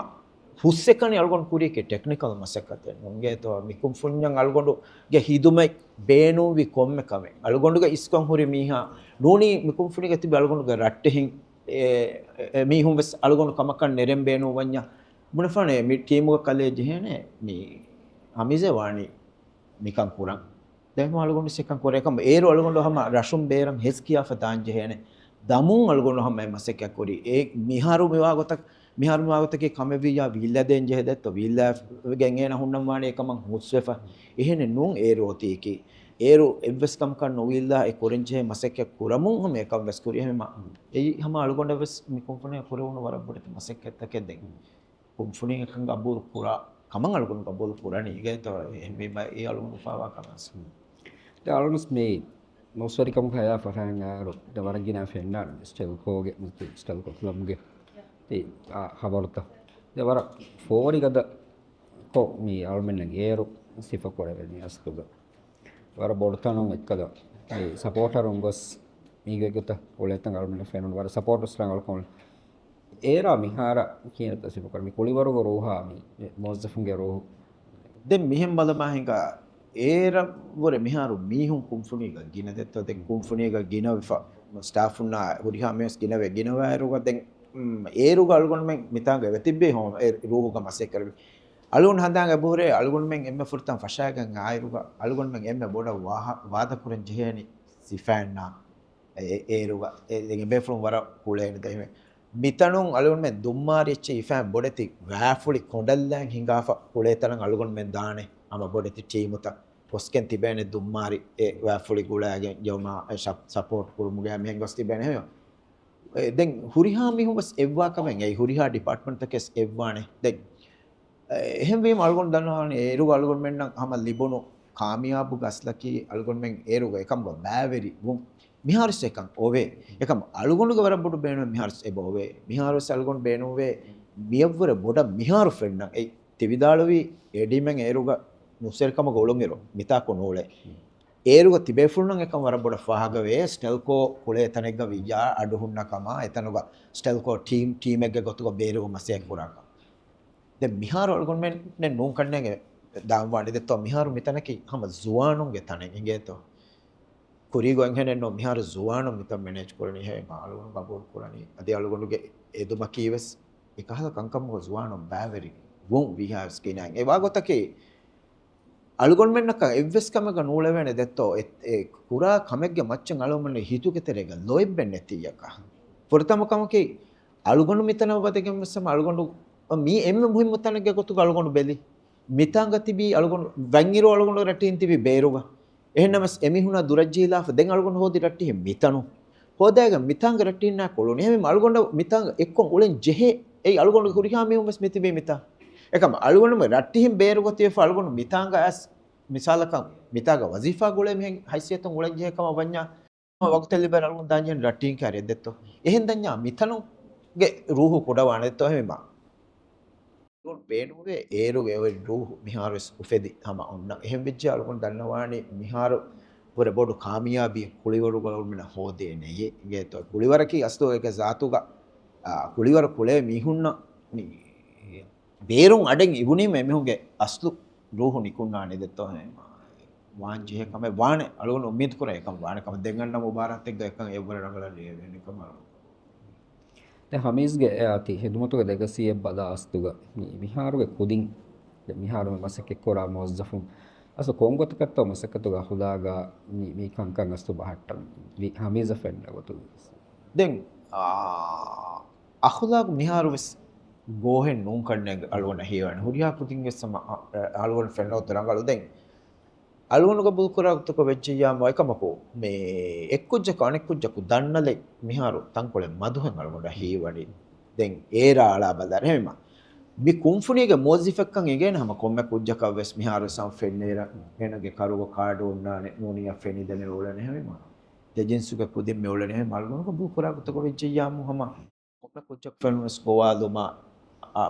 හුස්සෙකනේ අලුගොන් කුරියකේ ටෙක්නිකල් මසක්කත නුන්ගේ තෝ මි කුම්ෆුඤ්ඤන් අලුගොඬු ගේ හිදුමෙ බේනු වි කොම්මෙ කමෙ අලුගොඬුගේ ඉස්කොන් හුරි මීහා නූනි මි කුම්ෆුනිගේ තිබි අලුගොඬුගේ රට්ටෙහින් ඒ මීහුන් වෙස් අලුගොඬු කමකන් නෙරෙම් බේනු වඤ්ඤා මුණෆනේ මි ටීමුක කලේ ජෙහෙනේ මි හමිසේ වාණි මිකන් කුරන් දැන් අලුගොඬු සෙකන් කුර එකම ඒරු අලුගොඬු හම රෂුම් බේරම් හෙස් කියාෆ දාන් ජෙහෙනේ දමුන් අලුගොඬු හම මසෙකක් කුරි ඒ මිහාරු මෙවා ගොතක් මිහාරු මෙවා ගොතකේ කමෙවියා විල්ලා දෙන් ජෙහෙ දැත්ත විල්ලා ගෙන් එන හුන්නම් වාණි එකමන් හුස්වෙෆ එහෙනේ නුන් ඒරු ඔතීකි ඒරු එව්වස් කම්කන් නොවිල්ලා ඒ කොරෙන් ජෙහෙ මසෙකක් කුරමුන් හම එකම් වෙස් කුරි එහෙම එයි හම අලුගොඬ වෙස් මි කොම්පනේ කුරවුණු වර බොඩ මසෙකක් තකෙන් දෙන් කුම්ෆුනි එකන් ගබුරු කුරා කමන් අලුගොන් කබෝල් කුරණි ඉගේතෝ එහෙම ඒ අලුගොන් උපාවා කමස් දැන් අලුගොස් මේ නොස්වරිකම හයා ෆහන් ආරෝ දවරගිනා ෆෙන්නාන ස්ටෙල්කෝගේ මුති ස්ටෙල්කෝ ක්ලබ්ගේ ඒ හබරත දවර ෆෝරිගද කෝ මේ අලුමෙන් ගේරු සිෆ කොරවෙනි අස්තුග වර බොඩතනුන් එක්කද ඒ සපෝටරුන් ගොස් මීගෙගත ඔලෙතන් අලුමෙන් ෆෙනුන් වර සපෝටර්ස් ලං අලුකොන් ඒරා මිහාර කියනත සිෆ කර මේ කුලිවරුග රෝහා මේ මොස්දෆුන්ගේ රෝහ දැන් මෙහෙම බලමා හිඟා ඒර මිහාරු මීහුන් කුම්ෆුනීග ගින දෙත්තෝ දැන් කුම්ෆුනීග ගින විෆා ස්ටාෆුන්නා හුරිහා මේස් ගිනවේ ගිනවෑරුග දැන් ඒරුග අලුගොන් මෙන් මිතාංග වෙතිබ්බේ හොම ඒ රූහුග මසේ කරවි අලුගොන් හඳාංග බෝරේ අලුගොන් මෙන් එම්මෙ ෆුර්තන් ෆෂාගන් ආයරුග අලුගොන් මෙන් එම්මෙ බොඩ වාද කුරන් ජෙහෙනි සිෆෑන්නා ඒරුග ඒ දැන් බේෆුන් වර කුලේන දෙහිමෙ මිතනුන් අලුගොන් මෙන් දුම්මාරි එච්ච ඉෆෑන් බොඩති වෑෆුලි කොණ්ඩල්ලන් හිඟාෆ කුලේතරන් අලුගොන් මෙන් දානේ අම බොඩති ටීමුත පොස්කෙන් තිබෙන්නේ දුම්මාරි ඒ වෑෆුලි ගුලාගෙන් යොමා සපෝට් කුරුමුගේ මෙහෙන් ගොස් තිබෙන්නේ එහෙම දැන් හුරිහා මිහුවස් එව්වා කමෙන් ඒ හුරිහා ඩිපාර්ට්මන්ට් එකස් එව්වානේ දැන් එහෙම වීම අලුගොන් දන්නවානේ ඒරුග අලුගොන් මෙන්න හම ලිබුණු කාමියාබු ගස්ලකි අලුගොන් මෙන් ඒරුග එකම බෑවෙරි වුන් මිහාරිස් එකන් ඔවේ එකම අලුගොනුග වරබුඩු බේනුව මිහාරිස් එබ ඔවේ මිහාරිස් අලුගොන් බේනුවේ මියවර බොඩ මිහාරු ෆෙන්න ඒ තිවිදාලුවි එඩිමෙන් ඒරුග නුසෙල්කම ගොළුන්ගෙරෝ මිතාකෝ නෝලේ ඒරුග තිබේෆුල්නන් එකම වරබොඩ ෆහගවේ ස්ටෙල්කෝ කුලේ තනෙග්ග විජා අඩුහුන්නකම එතනුග ස්ටෙල්කෝ ටීම් ටීම් එකක ගොතුග බේරුග මසයක් කුරාක දැන් මිහාරු අලුගොන් මෙන් නේ නූන් කන්නේගේ දාම් වාඩි දෙත්තෝ මිහාරු මිතනකි හම ජුවානුන්ගේ තනෙන් ඉංගේතෝ කුරීගෝ එන්හෙනෙන් නෝ මිහාරු ජුවානුන් මිතන් මැනේජ් කරණි හේ අලුගොන් කබෝල් කරණි අදී අලුගොනුගේ එදුම කීවස් එකහල කංකම්ගෝ ජුවානුන් බෑවෙරි වුන් විහාස් කිනන් ඒ වාගොතකේ අලුගොන් මෙන්නක එව්වෙස් කමක නූලවෙන දෙත්තෝ ඒ කුරා කමෙක්ගේ මච්චන් අලුගොන් හිතුගේ තෙරේග ලොයිබ්බෙන් නැතියක පොරතම කමකේ අලුගොන් මිතනව බදගෙන් මෙස්සම අලුගොන් මී එම්මෙ මුහිම්ම තනගේ ගොතු අලුගොන් බෙලි මිතංග තිබි අලුගොන් වැන්ගිරෝ අලුගොන් රටින් තිබි බේරුග එහෙනමස් එමිහුණා දුරජ්ජීලාෆ දෙන් අලුගොන් හෝදි රට්ටි මිතනු හෝදාග මිතංග රට්ටින් නා කොළුනි එහෙම අලුගොන් මිතංග එක්කොන් උලෙන් ජෙහෙ ඒ අලුගොන් කුරිහා මිහුමස් මිතිබි මිතා එකම අලුගොන්ම රට්ටිහින් බේරුග තියෆ අලුගොන් මිතංග ඇස් මිසාලකම් මිතාග වසීෆා ගුලේ මෙහෙන් හයිසියතුන් උලෙන් ජෙහෙ කම වඤ්ඤා වක්තෙලි බර අලුගොන් දාන්ජෙන් රට්ටින් කාරිය දෙත්තෝ එහෙන් දඤ්ඤා මිතනුගේ රූහු කුඩවාන දෙත්තෝ එහෙම අලුගොන් බේනුගේ ඒරුගේ ඔය රූහු මිහාරුස් උෆෙදි හම ඔන්න එහෙන් වෙච්ච අලුගොන් දන්නවානේ මිහාරු වර බොඩු කාමියාබිය කුලිවරු ගලුන් මෙන හෝදේ නෙයේ ඉගේතෝ කුලිවරකි අස්තෝ එක ජාතුග කුලිවර කුලේ මිහුන්න බේරුන් අඩෙන් ඉවුනීම මිහුන්ගේ අස්ලු රූහු නිකුන්නානේ දෙත්තෝ එහෙම වාංජිහ කම වානේ අලුගොන් උම්මීද් කරා එකම වානේ කම දෙගන්න මුබාරත් එක්ක එකන් එවර රඟලා ලියවෙන එකම දැන් හමීස්ගේ ඇති හෙදුමතුගේ දෙගසිය බදා අස්තුග මේ මිහාරුගේ කුදින් දැන් මිහාරුගේ මසකෙක් කොරා මුවස්සෆුන් අස කොංගොතකත්තෝ මසකතුග හුදාගා මේ මේ කංකං අස්තු බහට්ටම් වි හමීස ෆෙන්න ගොතු දැන් අහුලාග මිහාරුවෙස් ගෝහෙන් නුන් කන්නේ අලුවන හේවන හුරියා කුදින් වෙස්සම අලුවන ෆෙන්නෝ තරංගලු දැන් අලුවන කබුල් කරාගතක වෙච්චියාම එකමකෝ මේ එක්කුජ්ජක අනෙක්කුජ්ජක දන්නලේ මිහාරු තංකොලේ මදුහෙන් අලුවන හේවනි දැන් ඒරාලා බලර එහෙම මේ කුම්ෆුනියගේ මොසිෆෙක්කන් එගෙන හැම කොම්ම කුජ්ජක වෙස් මිහාරු සම් ෆෙන්නේර එනගේ කරුව කාඩෝ උන්නානේ නෝනියා ෆෙනි දෙනේ ඕලනේ එහෙම දෙජින්සුගේ කුදින් මේ ඕලනේ එහෙම අලුවන කබුල් කරාගතක වෙච්චියාම හැම කොම්ම කුජ්ජක ෆෙනුස් ගෝවාලුමා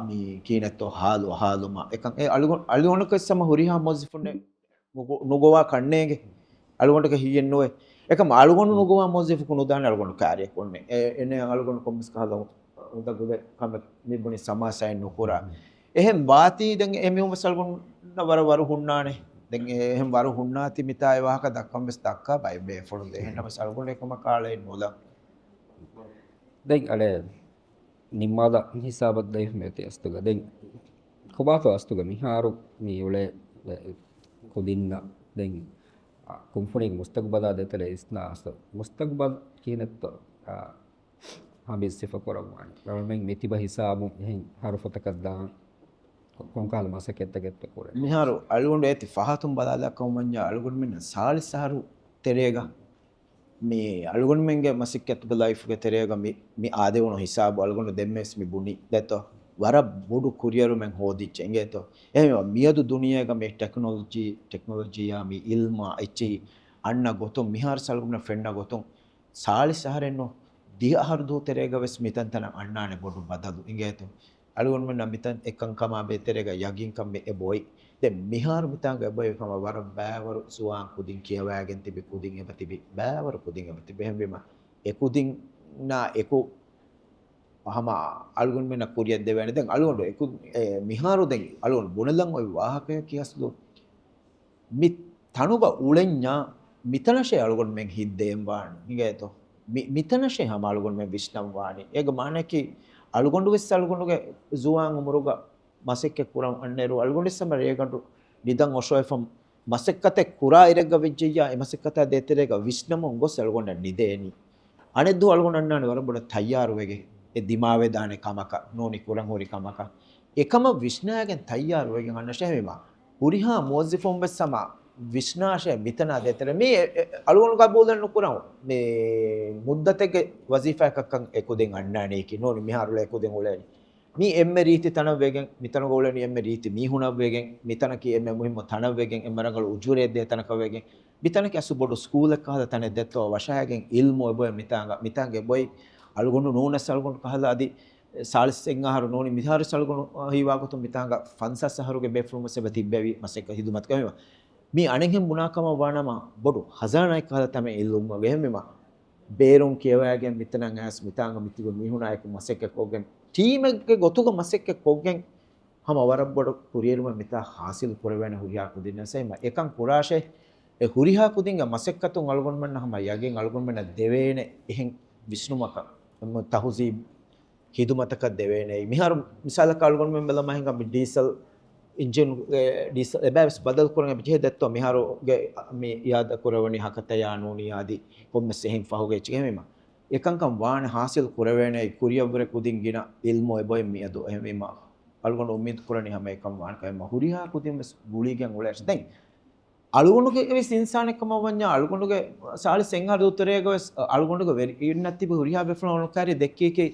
මී කීනත්තෝ හාලු හාලුමා එකන් ඒ අලුගොන් අලුවනක සම හුරිහා මොසිෆුන්නේ නුගෝවා කන්නේගේ අලුගොන්ටක හීයෙන් නොවේ එකම අලුගොන් නුගෝවා මොසිෆු නුදාන අලුගොන් කාර්යයක් ඔන්නේ ඒ එනේ අලුගොන් කොම්ස් කහලා උදගුද කම නිබුනි සමාසයන් නුකුරා එහෙන් වාති දැන් එමිහුම සල්ගොන් වර වර හුන්නානේ දැන් එහෙන් වර හුන්නාති මිතා ඒ වහක දක්වම් බස් දක්කා බයි බේ ෆොළු දෙ එහෙන් නම සල්ගොන් එකම කාලේ නොල දැන් අර නිම්මාද හිසාබත් දෙයි මෙති අස්තුග දැන් කොබාතෝ අස්තුග මිහාරු මී උලේ කුදින්න දැන් කුම්ෆුනිගේ මුස්තක්බදා දෙතල ඉස්නා අස්ත මුස්තක්බල් කියනත්ත හමි සිෆ කරවවානි රවල්මෙන් මෙතිබ හිසාබු එහෙන් හරුෆතක දාන් කොංකාල මසකෙත්ත ගෙත්ත කරේ මිහාරු අලුගොන් ඒති ෆහතුන් බදාලා කවමඤ්ඤා අලුගොන් මෙන්න සාලිසහරු තෙරේග මේ අලුගොන් මෙන්ගේ මසික්කත් ලයිෆ් ගේ තෙරේග මි මි ආදෙවුණු හිසාබු අලුගොන් දෙම්මෙස් මි බුනි දැතෝ වරක් බොඩු කුරියරුමෙන් හෝදිච්ච එංගේතෝ එහෙම මියදු දුනියක මේ ටෙක්නොලොජියා මේ ඉල්මා එච්චි අන්න ගොතුන් මිහාර සල්ගුණ ෆෙන්න ගොතුන් සාලිස් අහරෙන්නෝ දිහ අහරු දූතරේග වෙස් මිතන් තන අන්නානේ බොඩු බදලු එංගේතෝ අලුගොන් මෙන්න මිතන් එකං කමා බෙතරේග යගින් කම් මේ එබොයි දැන් මිහාර මිතංග එබොයි කම වර බෑවරු සුවාන් කුදින් කියවාගෙන තිබි කුදින් එබ තිබි බෑවරු කුදින් එබ තිබි එහෙම බිම ඒ කුදින් නා එකු අහම අලුගොන් මෙන්න කුරියක් දෙවැනි දැන් අලුගොන් එකු මිහාරු දැන් අලුගොන් බොනලන් ඔය වාහකය කියස්ලු මි තනුග උලෙන්ඥා මිතනෂේ අලුගොන් මෙන් හිද්දේම් වාණි හිගේතෝ මිතනෂේ හම අලුගොන් මෙන් විශ්නම් වාණි ඒක මානකි අලුගොඬු වෙස් අලුගොඬුගේ ජුවාන් උමුරුග මසෙක්ක කුරම් අන්නේරු අලුගොඬු සම රේගඬු නිදන් ඔෂොයෆම් මසෙක්කතේ කුරා ඉරග වෙජ්ජියා එ මසෙක්කත දෙතරේග විශ්නම උංගොස් අලුගොඬ නිදේනි අනෙද්දු අලුගොඬ අන්නානේ වරබොඩ තයාරු වෙගේ ඒ දිමාවේ දානේ කමක නෝනි කුරන් හොරි කමක එකම විශ්නායගෙන් තයාරු වෙගෙන් අන්නෂේ මෙමා උරිහා මුවස්සිෆොම් වෙස් සම විශ්නාශය මිතනා දෙතර මේ අලුගොඬු කබූලන් නුකුරම් මේ මුද්දතෙගේ වසීෆා එකක්කන් එකුදෙන් අන්නානේ කි නෝනි මිහාරුල එකුදෙන් උලේනි මේ එම්මෙ රීති තන වෙගෙන් මිතන ගෝලනි එම්මෙ රීති මීහුණ වෙගෙන් මිතන කි එම්මෙ මුහිම්ම තන වෙගෙන් එම්ම රංගල උජුරේ දේ තනක වෙගෙන් මිතන කි අසු බොඩු ස්කූල් එක හද තන දෙත්තෝ වශායගෙන් ඉල්මු එබොය මිතාංග මිතාංගේ බොයි අලුගොඬු නෝනස් අලුගොඬු කහලා අදි සාලිස් එන් ආහාර නෝනි මිහාරු සලුගොඬු හීවාගොතු මිතාංග ෆන්සස් ආහාරුගේ බෙෆ්රුම සෙබ තිබ්බෙවි මසෙක හිදුමත් කමෙවා මේ අනෙහෙම් බුණාකම වානම බොඩු හසානායි කහලා තමයි ඉල්ලුම් වගේ එහෙම බේරුම් කියවාගෙන මිතනන් ඇස් මිතාංග මිතිග මිහුණායක මසෙක කොගෙන් ටීම් එකගේ ගොතුග මසෙක කොගෙන් හම වරක් බොඩු කුරියරුම මිතා හාසිල් කරවෙන හුරියා කුදින්න සේම එකන් කුරාෂේ ඒ හුරිහා කුදින්ග මසෙක්කතුන් අලගොන් මන්න හම යගෙන් අලගොන් මන්න දෙවේන එහෙන් විෂ්ණුමක තහුසී හිදුමතක දෙවේනේ මිහාරු මිසාලක අලගොන් මෙන් බල මහින්ග ඩීසල් ඉන්ජින් ඩීසල් එබෑස් බදල් කරන බිජේ දත්තෝ මිහාරුගේ මේ යාද කරවනි හකත යානෝනි ආදි කොම්මස් එහෙන් ෆහුගේ චිගෙමෙම එකංකම් වාන හාසිල් කරවේනේ කුරියවර කුදින් ගින ඉල්මෝ එබොයි මියදෝ එහෙම අලුගොන උම්මීද් කරණි හැම එකම වාන කයම හුරිහා කුදින් මෙස් ගුලිගෙන් උලෑස් දැන් අලුගොනුගේ වෙස් ඉන්සානෙක්කම වඤ්ඤා අලුගොනුගේ සාලි සෙන්හා දුතරේග වෙස් අලුගොනුගේ වෙරි ඉන්නත්ති හුරිහා බෙෆ්ලොන කාරිය දෙක්කේකේ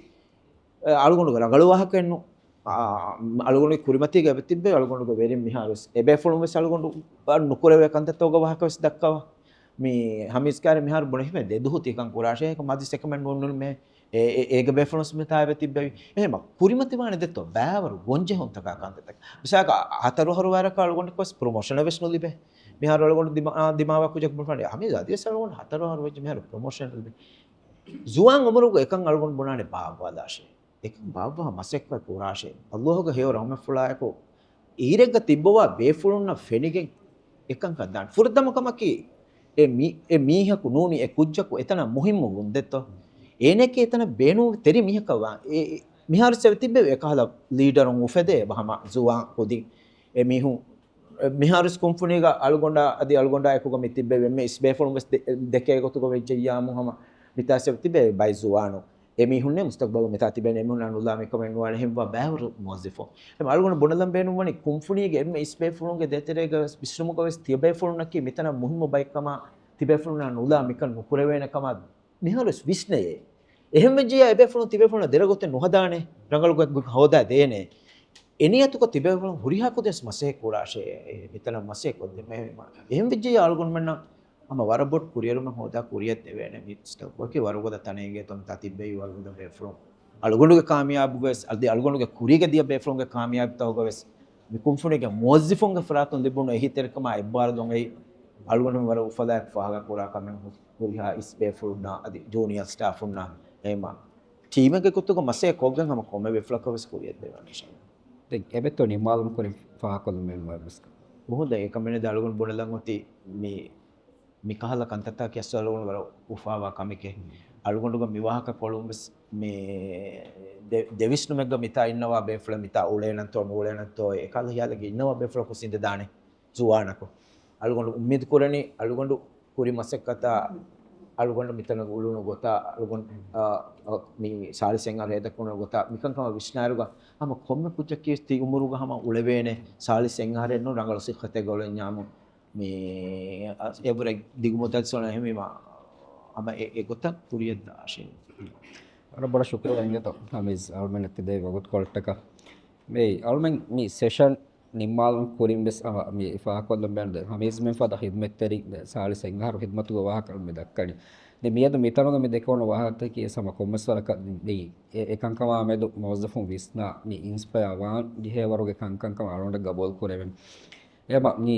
අලුගොනුගේ රගළු වහකෙන්නු අලුගොනුගේ කුරිමතිගේ තිබ්බේ අලුගොනුගේ වෙරින් මිහාරුස් එබෙෆ්ලොන වෙස් අලුගොනු නුකුරවේ කන්තතෝග වහක වෙස් දක්කවා මේ හමිස්කාරේ මිහාරු බොන හිමේ දෙදුහුති එකන් කුරාෂේ එක මදි සෙකමන් නොන්නු මේ ඒ ඒග බෙෆ්ලොන්ස් මෙතාවේ තිබ්බේ එහෙම කුරිමති වානේ දෙත්තෝ බෑවරු ගොංජෙ හොන්තකා කන්තතක මිසාක හතරු හරු වරක අලුගොනුගේ කොස් ප්‍රොමෝෂන් වෙස් නොලිබේ මිහාරු අලුගොනු දිමාවක් කුජක් බොන හමි ජාතිය සලුගොනු හතරු හරු වෙච්ච මිහාරු ප්‍රොමෝෂන් ලිබේ ජුවාන් උමරුග එකන් අලුගොනු බොනානේ බාවදාෂේ එකන් බාවවා මසෙක්ව කුරාෂේ අල්ලාහ්ගේ හේව රහමත් ෆුලායකෝ ඊරෙග්ග තිබ්බවා බේෆුලුන්න ෆෙනිගෙන් එකන් කද්දාන් ෆුර්දමකමකි ඒ මීහකු නූනි ඒ කුජ්ජකු එතන මුහිම්මු වුන් දෙත්තෝ ඒනකේ එතන බේනු තෙරි මිහකවා ඒ මිහාරු සෙව තිබ්බේ එකහලා ලීඩරුන් උෆෙදේ බහම ජුවාන් කුදි ඒ මිහු මිහාරුස් කුම්ෆුනිග අලුගොඬා අදි අලුගොඬා එකුග මිතිබ්බේ මෙ ඉස්බේෆුලුන් වෙස් දෙකේ ගොතුග වෙජ්ජ යාමු හම මිතාසෙව තිබ්බේ බයි ජුවානු ඒ මිහුන්නේ මුස්තක්බල මෙතා තිබෙන එමුන් අනුලා මෙකම එන්වාන හෙම්වා බෑවරු මුවස්සිෆෝ එම අලුගොඬ බොනලම් බේනුම් වනි කුම්ෆුනිගේ එම්මෙ ඉස්බේෆුලුන්ගේ දෙතරේග විශ්‍රමුග වෙස් තියබේෆුලුන්නකි මෙතන මුහිම්ම බයිකම තිබේෆුලුන් අනුලා මික නුකුරවේනකම මිහාරුස් විශ්නයේ එහෙම වෙජ්ජ එබේෆුලුන් තිබේෆුලුන් දෙරගොතේ නොහදානේ රංගලුග හොදා දේනේ එනියතුක තිබේෆුලුන් හුරිහා කුදෙස් මසේ කුරාෂේ මෙතන මසේ කොද්දේ මේ එහෙම වෙජ්ජ අලුගොන් මෙන්න අම වරබොට් කුරියරුම හොදා කුරියත් දෙවේනේ මිස්ටර් ඔකේ වරුගොද තනේගේ තොන් තතිබ්බේ වරුගොද බේෆුලුන් අලුගොඬුගේ කාමියාබු වෙස් අල්දි අලුගොඬුගේ කුරියගේ දිය බේෆුලුන්ගේ කාමියාබ් තවග වෙස් මි කුම්ෆුනිගේ මුවස්සිෆුන්ගේ ෆරාතුන් දිබුණු එහිතෙරකම එබ්බාර දොන් එයි අලුගොඬු වර උෆදාක් ෆාග කුරා කමෙන් හුරිහා ඉස් බේෆුලුන්නා අදි ජූනියර් ස්ටාෆුන්නා එහෙම ටීම් එකේ කුතුක මසේ කොග්ගන් හම කොමෙ බේෆුලක වෙස් කුරියත් දෙවනේ ඉන්ෂාල්ලා දැන් එබෙතෝ නිමාලම් කුරින් ෆාකොලු මෙන් වස් මොහොත ඒක මෙනේ දලුගොන් බොනලන් ඔති මේ මිකහල කන්තතා කියස්ස අලුගොන් වර උෆාවා කමිකේ අලුගොඬුග මිවාහක කොළුම්බස් මේ දෙවිස්නුමෙග්ග මිතා ඉන්නවා බේෆුල මිතා උලේනන්තෝ නූලේනන්තෝ ඒකල හියාලගේ ඉන්නවා බේෆුල කුසින්ද දානේ ජුවානකෝ අලුගොඬු උම්මීද් කුරණි අලුගොඬු කුරි මසෙක්කතා අලුගොඬු මිතන උළුණු ගොතා අලුගොන් මේ සාලිසෙන් අර හේදකුණ ගොතා මිකන්කම විශ්නාරුග හම කොම්ම කුජක්කේ ති උමුරුග හම උලවේනේ සාලිසෙන් අරෙන්නු රංගල සිඛතේ ගොලෙන් ඥාමු මේ එවර දිගුමතත් සොන එහෙම අම ඒ ගොත කුරියත් දාෂේ අර බඩ ශුක්‍රියා ඉංගතෝ හමිස් අල්මෙනත් දේ වගොත් කොල්ටක މި އަޅުގަނޑުމެން މި ސެޝަން ނިންމާލުން ކުރިން ވެސް ހަމަ މި ފާހަގަކޮށްލަން ބޭނުން ދެން ހަމީޒްމެން ފަދަ ހިދްމަތްތެރިން ދެން 41 އަހަރު ހިދްމަތުގެ ވާހަކަ މި ދައްކަނީ. ދެން މިއަދު މިތަނުގަ މި ދެކެވުނު ވާހަކަތަކީ ވެސް ހަމަ ކޮންމެސް ވަރަކަށް މި އެކަންކަމާ މެދު މުވައްޒަފުން ވިސްނާ މި އިންސްޕަޔާ ވާން ޖެހޭ ވަރުގެ ކަންކަން ކަމަށް އަޅުގަނޑަށް ގަބޫލު ކުރެވެނީ. އެހެންވީމަ މި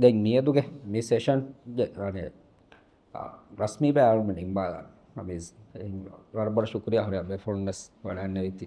ދެން މިއަދުގެ މި ސެޝަންގެ އަނެއް ރަސްމީ ބައި އަޅުގަނޑުމެން ނިންމާލާނީ. ހަމީޒް، ވަރަށް ބޮޑަށް ޝުކުރިޔާ ހުރިހާ ބޭފުޅުންވެސް ވަޑައިގެންނެވީތީ.